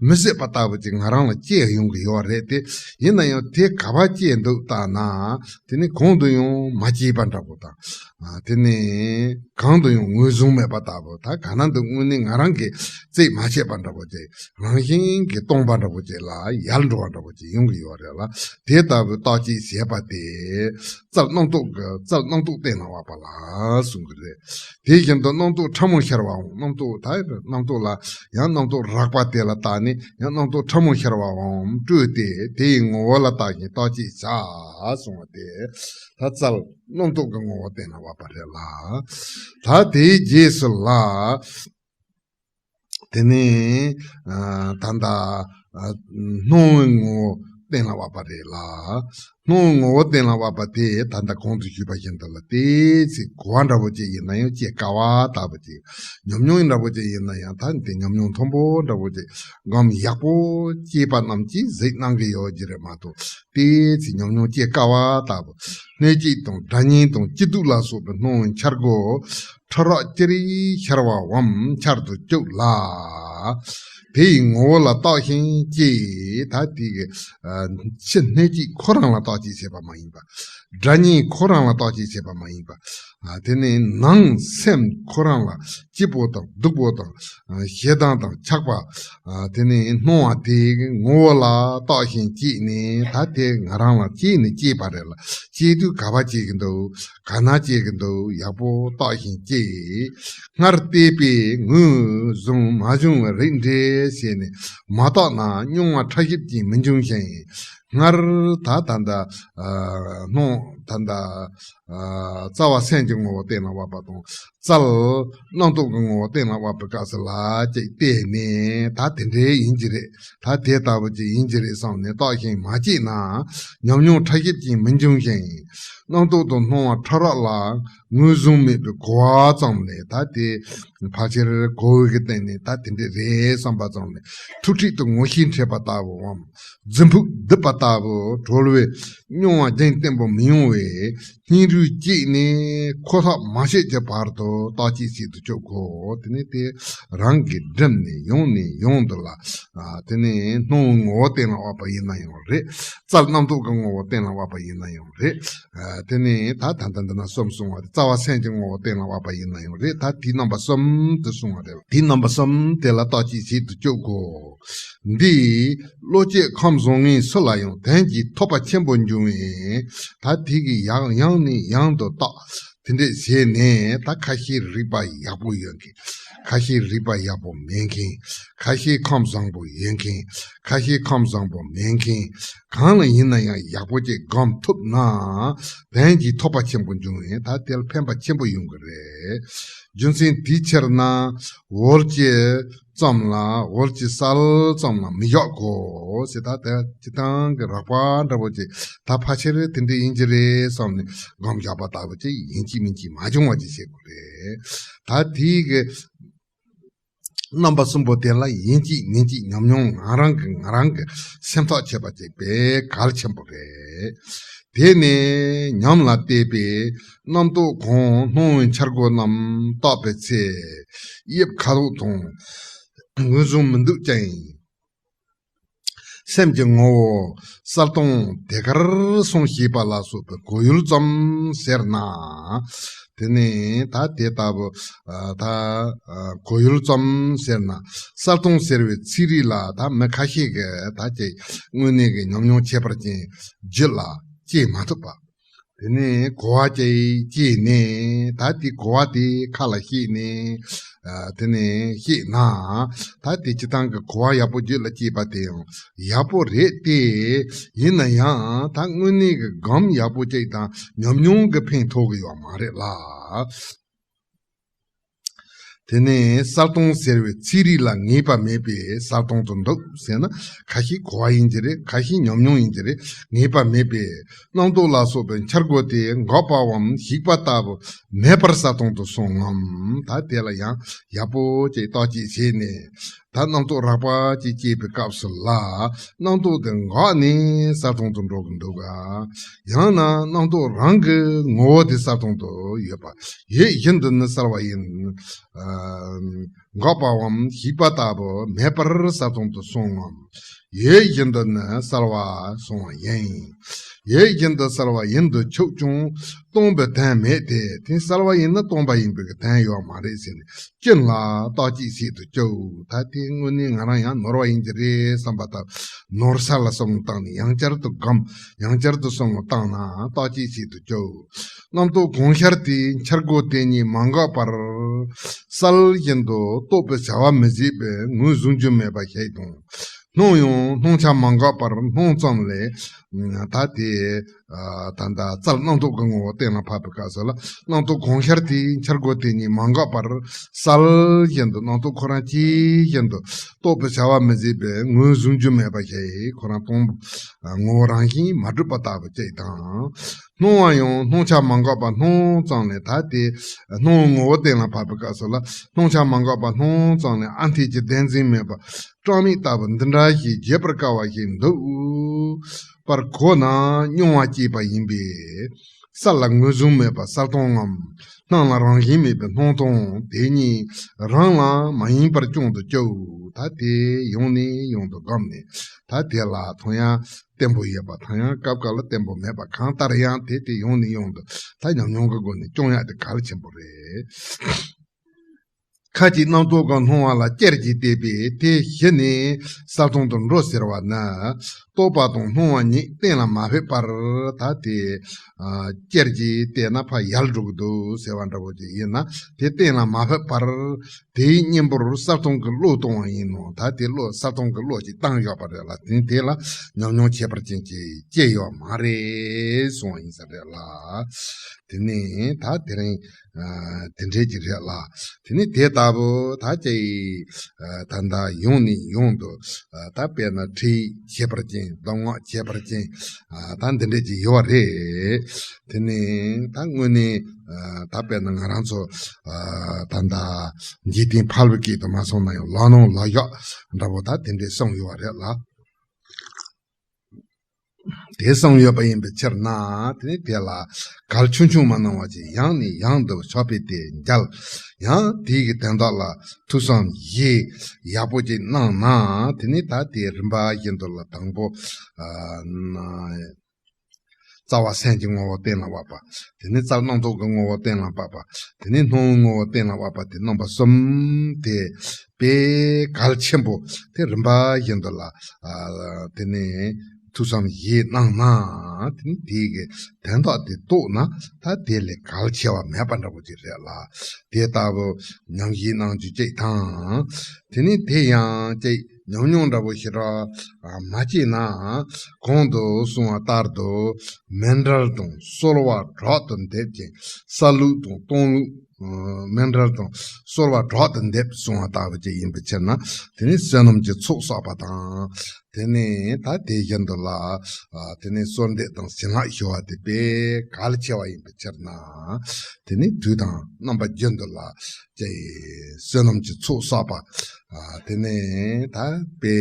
མི་སྲིད་པ་ལྟ་བུ་ཅིག་ང་རང་ལ་སྐྱེ་ཡོང་གི་ཡོད་རེད་དེ། ཡིན་ན་ཡང་དེ་ག་བ་སྐྱེ་འདུག་ལྟ་ན། དེ་ནི་གོང་དུ་ཡང་མ་སྐྱེས་པ་འདྲ་པོ་དང་། དེ་ནི་གང་དུ་ཡང་ངོས་བཟུང་མེད་པ་ལྟ་བུ། ད་ག་ན་འདུག་དངོས་གནས་ང་རང་གིས་རྩིས་མ་བྱས་པ་འདྲ་པོ་ཅིག་རང་བཞིན་གྱིས་སྟོང་པ་འདྲ་པོ་ཅིག་ལ་ཡལ་འགྲོ་བ་འདྲ་པོ་ཅིག་ཡོང་གི་ཡོད་རེད་ལ། དེ་ལྟ་བུའི་བརྟག་དཔྱད་བྱས་པ་དེ། རྩལ་རྣམ་རྟོག་གི་རྩལ་རྣམ་རྟོག་གཏན་ལ་དབབ་པ་ལ་གསུང་གི་རེད། དེ་བཞིན་དུ་རྣམ་རྟོག་ཕྲ་མོ་ཤར་བའང་། རྣམ་རྟོག་ད་རྣམ་རྟོག་ལ་ཡང་རྣམ་རྟོག་རགས་པ་དེ་ལ་བརྟགས་ནས་ཡང་རྣམ་རྟོག་ཕྲ་མོ་ཤར་བའང་སྤྲོས་ཏེ་དེ་ཡི་ངོ་བོ་ལ་བརྟགས་ཤིང་བརྟག་དཔྱད་བྱ་གསུང་བ་དེ། ད་རྩལ་རྣམ་རྟོག་གི་ངོ་བོ་གཏན་ལ་དབབ་པ་རེད་ལ། ད་དེའི་རྗེས་སུ་ལ། དེ་ནས་ད་ལྟ་སྣང་བའི་ངོ་བོ་གཏན་ལ་དབབ་པ་རེད་ལ། སྣང་བའི་ངོ་བོ་གཏན་ལ་དབབ་པ་དེ་ད་ལྟ་གོང་དུ་ཞུས་པ་བཞིན་དུ་ལ། དེའི་ཚེ་གོ་བ་འདྲ་པོ་ཅིག་ཡིན་ན་ཡང་སྐྱེ་དཀའ་བ་ལྟ་བུ་ཅིག་ཉམས་མྱོང་འདྲ་པོ་ཅིག་ཡིན་ན་ཡང་ད་དེ་ཉམས་མྱོང་མཐོན་པོ་འདྲ་པོ་ཅིག་སྒོམ་ཡག་པོ་སྐྱེས་པ་རྣམས་ཀྱིས་གཟིགས་གནང་གི་ཡོད་ཀྱི་རེད་མ་གཏོགས། དེའི་ཚེ་ཉམས་མྱོང་སྐྱེ་དཀའ་བ་ལྟ་བུ། སྣོད་བཅུད་དང་སྒྲ་སྙན་དང་སྐྱིད་སྡུག་ལ་སོགས་པའི་སྣང་བའི་འཆར་སྒོ་ཕྲ་རགས་ཅི་རིགས་ཤར་བའམ་འཆར་དུ་བཅུག་ལ། དེ་ཡི་ངོ་བོ་ལ་བརྟགས་ཤིང་དཔྱད། ད་དེ་གི་ཕྱི་སྣོད་བཅུད་ཁོ་རང་ལ་བརྟག་དཔྱད་བྱེད་པ་མ་ཡིན་པ། སྒྲ་སྙན་ཁོ་རང་ལ་བརྟག་དཔྱད་བྱེད་པ་མ་ཡིན་པ། དེ་ནས་ནང་སེམས་ཁོ་རང་ལ་སྐྱིད་པོ་དང་སྡུག་པོ་དང་ཞེ་སྡང་དང་ཆགས་པ། དེ་ནས་སྣང་བ་དེའི་ངོ་བོ་ལ་བརྟགས་ཤིང་དཔྱད་ནས། ད་དེ་ང་རང་ལ་དཔྱད་ནས་དཔྱད་པ་རེད་ལ། དཔྱད་དུས་ག་པར་དཔྱད་ཀྱི་འདུག་ག་ན་དཔྱད་ཀྱི་འདུག་ཡག་པོ་བརྟགས་ཤིང་དཔྱད། སྔར་བལྟས་པས་ངོས་བཟུང་མ་བྱུང་བའི་རིགས་འགྲེ་བྱས་ནས་མ་བརྟགས་ན་རྙོག་མ་ཕྲ་ཞིབ་ཀྱིས་མི་འབྱུང་ཞིང་། སྔར་ད་ད་ལྟ་སྣང་ད་ལྟ་རྩ་བ་སེམས་ཀྱི་ངོ་བོ་གཏན་ལ་དབབ་པ་དང་། རྩལ་རྣམ་རྟོག་གི་ངོ་བོ་གཏན་ལ་དབབ་པའི་སྐབས་སུ་ལ་ཅིག་བལྟས་ནས། ད་དེ་འདྲའི་ཡིན་གྱི་རེད། ད་དེ་ལྟ་བུ་ཅིག་ཡིན་གྱི་རེད་བསམ་ནས་བརྟགས་ཤིང་མ་དཔྱད་ན་ཉམས་མྱོང་ཕྲ་ཞིབ་ཀྱིས་མི་འབྱུང་ཞིང་། རྣམ་རྟོག་དང་སྣང་བ་ཕྲ་རགས་ལ་ངོས་བཟུང་མེད་པའི་གོ་བ་ཙམ་ལས། ད་དེ་ཕལ་ཆེར་གོ་བའི་གི་སྟེང་ནས་ད་དེ་འདྲ་རེད་བསམ་པ་ཙམ་ལས། ཐུག་འཕྲད་དུ་ངོ་ཤེས་འཕྲད་པ་ལྟ་བུའམ་རྫུན་ཕུག་རྡིབ་པ་ལྟ་བུ་གྲོལ་བའི་ མྱོང་བ་རྒྱུན་བརྟན་པོ་མི་ཡོང་བས། སྙིང་རུས་བསྐྱེད་ནས་ཁོ་ཐག་མ་ཆོད་ཀྱི་བར་དུ་བརྟག་དཔྱད་བྱེད་དུ་བཅུག་གོ། དེ་ནས་དེ་རང་གིས་བསྒྲུབས་ནས་ཡང་ནས་ཡང་དུ་ལ། ཨ། དེ་ནས་སྣང་བའི་ངོ་བོ་གཏན་ལ་དབབ་པ་ཡིན་ན་ཡང་རེད། རྩལ་རྣམ་རྟོག་གི་ངོ་བོ་གཏན་ལ་དབབ་པ་ཡིན་ན་ཡང་རེད། ཨ། དེ་ནས་ད་ད་ལྟ་འདི་ན་གསུམ་གསུངས་པ་རེད། རྩ་བ་སེམས་ཀྱི་ངོ་བོ་གཏན་ལ་དབབ་པ་ཡིན་ན་ཡང་རེད། ད་དེའི་རྣམ་པ་གསུམ་དུ་གསུངས་པ་རེད། དེའི་རྣམ་པ་གསུམ་དེ་ལ་བརྟག་དཔྱད་བྱེད་དུ་བཅུག་གོ། འདིས་བློ་སྐྱེད་ཁམས་བཟང་ངན་སུ་ལ་ཡང་དོན་གྱིས་ཐོབ་པ་ཆེན་པོ་འབྱུང་བས། ད་དེ་གི་ཡང་ཡང་ནས་ཡང་དུ་བརྟག་དེ་འདྲས་བྱས་ནས། ད་ཁ་ཤས་རིག་པ་ཡག་པོ་ཡོད་མཁན། ཁ་ཤས་རིག་པ་ཡག་པོ་མེད་མཁན། ཁ་ཤས་ཁམས་བཟང་པོ་ཡོད་མཁན། ཁ་ཤས་ཁམས་བཟང་པོ་མེད་མཁན། གང་ལ་ཡིན་ན་ཡང་ཡག་པོ་ཅིག་སྒོམ་ཐུབ་ན། དོན་གྱིས་ཐོབ་པ་ཆེན་པོ་འབྱུང་བས། ད་དེ་ལ་ཕན་པ་ཆེན་པོ་ཡོང་གི་རེད། རྒྱུ་མཚན་དེའི་ཕྱིར་ན། འོལ་གྱི་ཙམ་ལ། འོལ་གྱི་གསལ་ཙམ་ལ་མི་བཞག་གོ་ཟེར། ད་དེ་སྤྱིར་བཏང་གི་རགས་པ་འདྲ་པོ་ཅིག་ད་ཕལ་ཆེར་དེ་འདྲ་ཡིན་གྱི་རེད་བསམ་ནས་སྒོམ་བཞག་པ་ལྟ་བུ་ཅིག་ཡིན་གཅིག་མིན་གཅིག་མ་བྱུང་བ་ཅིག་བྱེད་དགོས་རེད། ད་དེའི་གི་རྣམ་པ་གསུམ་པོ་དེ་ལ་ཡིན་གཅིག་མིན་གཅིག་ཉམས་མྱོང་ང་རང་གི་ང་རང་གི་སེམས་ཐག་ཆོད་པ་ཅིག་དཔེ་གལ་ཆེན་པོ་རེད། དེ་ནས་ཉམས་ལ་བལྟས་པས་རྣམ་རྟོག་གང་སྣང་བའི་འཆར་སྒོ་རྣམས་བརྟག་པའི་ཚེ། དབྱིབས་ཁ་དོག་དང་ངོས་བཟུང་མི་འདུག་ཅིང་། སེམས་ཀྱི་ངོ་བོ་གསལ་སྟོང་དེ་གར་སོང་ཞེས་པ་ལ་སོགས་པའི་གོ་ཡུལ་ཙམ་ཟེར་ན། དེ་ནས་ད་དེ་ལྟ་བུ། ཨ། ད། ཨ། གོ་ཡུལ་ཙམ་ཟེར་ན། གསལ་སྟོང་ཟེར་བའི་ཚིག་རིགས་ལ་ད་མི་ཁ་ཤས་ཀྱིས་ད་ཅིག་དངོས་གནས་ཀྱི་ཉམས་མྱོང་ཁྱད་པར་ཅན་རྒྱུད་ལ་སྐྱེ་མ་ཐུབ་པ། དེ་ནས་གོ་བ་ཅིག་སྐྱེས་ནས། ད་དེ་གོ་བ་དེ་ཁ་ལ་བཤད་ནས། ཨ། དེ་ནས་བཤད་ན། ད་དེ་སྤྱིར་བཏང་གི་གོ་བ་ཡག་པོ་རྒྱུད་ལ་སྐྱེས་པ་དེ་ཡང་ཡག་པོ་རེད་དེ། ཡིན་ན་ཡང་ད་དངོས་གནས་ཀྱི་སྒོམ་ཡག་པོ་ཅིག་དང་ཉམས་མྱོང་གི་ཕན་ཐོགས་ཀྱི་ཡོད་མ་རེད་ལ། དེ་ནས་གསལ་སྟོང་ཟེར་བའི་ཚིག་རིགས་ལ་ངེས་པ་མེད་པས་གསལ་སྟོང་དུ་འདུག་ཟེར་ན། ཁ་ཤས་གོ་བ་ཡིན་གྱི་རེད། ཁ་ཤས་ཉམས་མྱོང་ཡིན་གྱི་རེད། ངེས་པ་མེད་པས་རྣམ་རྟོག་ལ་སོགས་པའི་འཆར་སྒོ་དེ་འགག་པའམ་ཞིག་པ་ལྟ་བུ་མེད་པར་གསལ་སྟོང་དུ་སོང་ངམ། ད་དེ་ལ་ཡང་ཡག་པོ་ཅིག་བརྟག་དཔྱད་བྱས་ནས། ད་རྣམ་རྟོག་རགས་པ་ཅིག་སྐྱེས་པའི་སྐབས་སུ་ལ། རྣམ་རྟོག་དེ་འགགས་ནས་གསལ་སྟོང་དུ་འགྲོ་གི་འདུག་ག། ཡང་ན་རྣམ་རྟོག་རང་གི་ངོ་བོ་དེ་གསལ་སྟོང་དུ་ཡོད་པ། ཡོད་བཞིན་དུ་ནི་གསལ་བ་ཡིན། ཨ། འགག་པའམ་ཞིག་པ་ལྟ་བུ་མེད་པར་གསལ་སྟོང་དུ་སོང་ངམ། ཡོད་བཞིན་དུ་ནི་གསལ་བར་སོང་བ་ཡིན། ཡོད་བཞིན་དུ་གསལ་བ་ཡིན་དུ་ཆུག་ཀྱང་སྟོང་པའི་དོན་མེད་དེ། དེ་གསལ་བ་ཡིན་ན་སྟོང་པ་ཡིན་པའི་དོན་ཡོད་མ་རེད་ཟེར་ནས། ཀུན་ལ་བརྟག་དཔྱད་བྱེད་དུ་བཅུག། ད་དེ་དངོས་གནས་ང་རང་ཡང་ནོར་བ་ཡིན་གྱི་རེད་བསམ་པ་དང་། ནོར་ས་ལ་བསམ་བློ་བཏང་ནས་ཡང་བསྐྱར་དུ་སྒོམ། ཡང་བསྐྱར་དུ་བསམ་བློ་བཏང་ན་བརྟག་དཔྱད་བྱེད་དུ་བཅུག། རྣམ་རྟོག་གང་ཤར་དེའི་འཆར་སྒོ་དེ་ཉིད་མ་འགགས་པར། གསལ་བཞིན་དུ་རྟོགས་པའི་བྱ་བ་མི་བྱེད་པས་ངོས་བཟུང་རྒྱུ་མེད་པ་ཞིག་དང་། སྣང་ཡང་སྣང་ཆ་མ་འགགས་པར་སྣང་ཙམ་ལས། ད་དེ། ཨ། ད་ལྟ་རྩལ་རྣམ་རྟོག་གི་ངོ་བོ་གཏན་ལ་ཕབ་པའི་སྐབས་སུ་ལ། རྣམ་རྟོག་གང་ཤར་དེའི་འཆར་སྒོ་དེ་ཉིད་མ་འགགས་པར། གསལ་བཞིན་དུ་རྣམ་རྟོག་ཁོ་རང་སྐྱེས་བཞིན་དུ་རྟོགས་པའི་བྱ་བ་མི་བྱེད་པས་ངོས་བཟུང་རྒྱུ་མེད་པ་ཞིག་ཁོ་རང་སྟོང་པ། ངོ་བོ་རང་བཞིན་མ་གྲུབ་པ་ལྟ་བུ་ཅིག་དང་། སྣང་བ་ཡང་སྣང་ཆ་མ་འགགས་པ་སྣང་ཙམ་ལས། ད་དེ་སྣང་བའི་ངོ་བོ་གཏན་ལ་ཕབ་པའི་སྐབས་སུ་ལ། སྣང་ཆ་མ་འགགས་པ་སྣང་ཙམ་ལས་ཨ་འཐས་ཀྱི་བདེན་འཛིན་མེད་པ། གྲངས་མེད་ལྟ་བུ་འདི་འདྲ་ཞིག་བརྗོད་པར་དཀའ་བ་ཞིག་འདུག་པར་གོ་ན་མྱོང་བ་སྐྱེས་པ་ཡིན་པས། གསལ་ལ་ངོས་བཟུང་མེད་པ་གསལ་སྟོང་ངམ། སྣང་ལ་རང་བཞིན་མེད་པའི་སྣང་སྟོང་དེ་ཉིད་རང་ལ་མ་ཡེངས་པར་སྐྱོང་དུ་བཅུག། ད་དེ་ཡང་ནས་ཡང་དུ་བསྒོམས་ནས། ད་དེ་ལ་དང་ཡང་བརྟན་པོ་ཡོད་པ་དང་ཡང་སྐབས་འགའ་ལ་བརྟན་པོ་མེད་པ་གང་ལྟར་ཡང་དེ་དེ་ཡང་ནས་ཡང་དུ་ད་ཉམས་མྱོང་གི་སྒོ་ནས་སྐྱོང་ཡག་དེ་གལ་ཆེན་པོ་རེད། ཁ་ཅིག་རྣམ་རྟོག་གི་སྣང་བ་ལ་ཅེར་གྱིས་བལྟས་པས་དེ་གཞི་ནས་གསལ་སྟོང་དུ་འགྲོ་ཟེར་བ་ནི། རྟོག་པ་དང་སྣང་བ་ཉིད་གཏན་ལ་མ་ཕེབས་པར། ད་དེ། ཨ། ཅེར་གྱིས་བལྟས་ན་ཕར་ཡལ་འགྲོ་གི་འདུག་ཟེར་བ་འདྲ་པོ་ཅིག་ཡིན་ན། དེ་གཏན་ལ་མ་ཕེབས་པར། དེའི་གཉེན་པོར་གསལ་སྟོང་གི་བློ་གཏོང་བ་ཡིན་ནོ། ད་དེ་བློ་གསལ་སྟོང་གི་བློ་ཅིག་བཏང་ཡོད་པ་རེད་ལ། དེ་དེ་ལ་ཉམས་མྱོང་ཁྱད་པར་ཅན་ཅིག་སྐྱེས་ཡོད་མ་རེད་གསུངས་པ་ཡིན་ས་རེད་ལ། དེ་ནས་ད་དེ་རིང་། ཨ། དེ་འདྲས་ཀྱི་རེད་ལ། དེ་ནས་དེ་ལྟ་བུ་ད་ཅིག་ཨ། ད་ལྟ་ཡང་ནས་ཡང་དུ། ཨ། ད་དཔེར་ན་ཁྲིད་ཡིག་ཁྱད་པར་ཅན། གདམས་ངག་ཁྱད་པར་ཅན། ཨ། ད་འདི་འདྲས་ཀྱི་ཡོད་རེད། དེ་ནས་ད་དངོས་གནས། ཨ། ད་དཔེར་ན་ང་རང་ཚོ། ཨ། ད་ལྟ་འཇིག་རྟེན་ཕལ་པའི་སྐད་དུ་མ་སོང་ན་ཡང་ལག་ནང་ལག་བཞག་འདྲ་པོ་ད་དེ་འདྲས་གསུངས་ཡོད་རེད་ལ། དེ་གསུངས་ཡོད་པ་ཡིན་པའི་ཕྱིར་ན། དེ་ནི་དེ་ལ་གལ་ཆུང་ཆུང་མ་སྣང་བ་ཅིག་ཡང་ནས་ཡང་དུ་ཕྱོགས་པའི་དེ་མཇལ། ཡང་དེའི་གི་དོན་དག་ལ་ཐོས་བསམ་བཞེས་ཡག་པོ་ཅིག་གནང་ན། དེ་ནི་ད་དེ་རིམ་པ་བཞིན་དུ་ལ་དང་པོ། ཨ་ན། རྩ་བ་སེམས་ཀྱི་ངོ་བོ་གཏན་ལ་དབབ་པ། དེ་ནས་རྩ་བ་རྣམ་རྟོག་གི་ངོ་བོ་གཏན་ལ་དབབ་པ། དེ་ནས་སྣང་བའི་ངོ་བོ་གཏན་ལ་དབབ་པ། དེ་རྣམ་པ་གསུམ་དེ་དཔེ་གལ་ཆེན་པོ། དེ་རིམ་པ་བཞིན་དུ་ལ། ཨ་དེ་ནས་ཐོས་བསམ་བཞེས་གནང་ན། དེ་ནས་དེའི་གི་དོན་དག་དེ་རྟོགས་ན། ད་དེ་ལས་གལ་ཆེ་བ་མེད་པ་འདྲ་པོ་ཅིག་རེད་ལ། དེ་ལྟ་བུ་ཉམས་བཞེས་གནང་རྒྱུ་གཅིག་དང་། དེ་ནས་དེ་ཡང་གཅིག་ཉམས་མྱོང་འདྲ་པོ་ཞེ་དྲག་མ་སྐྱེས་ན། གོང་དུ་གསུངས་པ་ལྟར་དུ་མཎྜལ་དང་གསོལ་བ་དྲག་ཏུ་འདེབས་ཅིང་། ས་བླུགས་དང་སྟོང་བླུགས། མཎྜལ་དང་གསོལ་བ་དྲག་ཏུ་འདེབས་གསུངས་པ་ལྟ་བུ་ཅིག་ཡིན་པའི་ཕྱིར་ན། དེ་ནི་བསོད་ནམས་ཀྱི་ཚོགས་བསགས་པ་དང་། དེ་ནས་ད་དེ་བཞིན་དུ་ལ། ཨ་དེ་ནས་གསོལ་འདེབས་དང་བྱིན་རླབས་ཞུ་བ་དེ་དཔེ་གལ་ཆེ་བ་ཡིན་པའི་ཕྱིར་ན། དེ་ནས་དུས་དང་རྣམ་པ་རྒྱུན་དུ་ལ་ཅིག་བསོད་ནམས་ཀྱི་ཚོགས་བསགས་པ། ཨ་དེ་ནས་ད་དཔེ་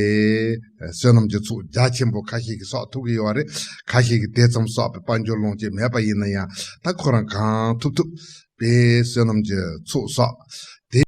བསོད་ནམས་ཀྱི་ཚོགས་རྒྱ་ཆེན་པོ་ཁ་ཤས་ཀྱིས་བསགས་ཐུབ་ཀྱི་ཡོད་རེད། ཁ་ཤས་ཀྱིས་དེ་ཙམ་བསགས་པའི་དཔལ་འབྱོར་ལོངས་སྤྱོད་མེད་པ་ཡིན་ན་ཡང་། ད་ཁོ་རང་གང་ཐུབ་ཐུབ་དཔེ་བསོད་ནམས་ཀྱི་ཚོགས་བསགས།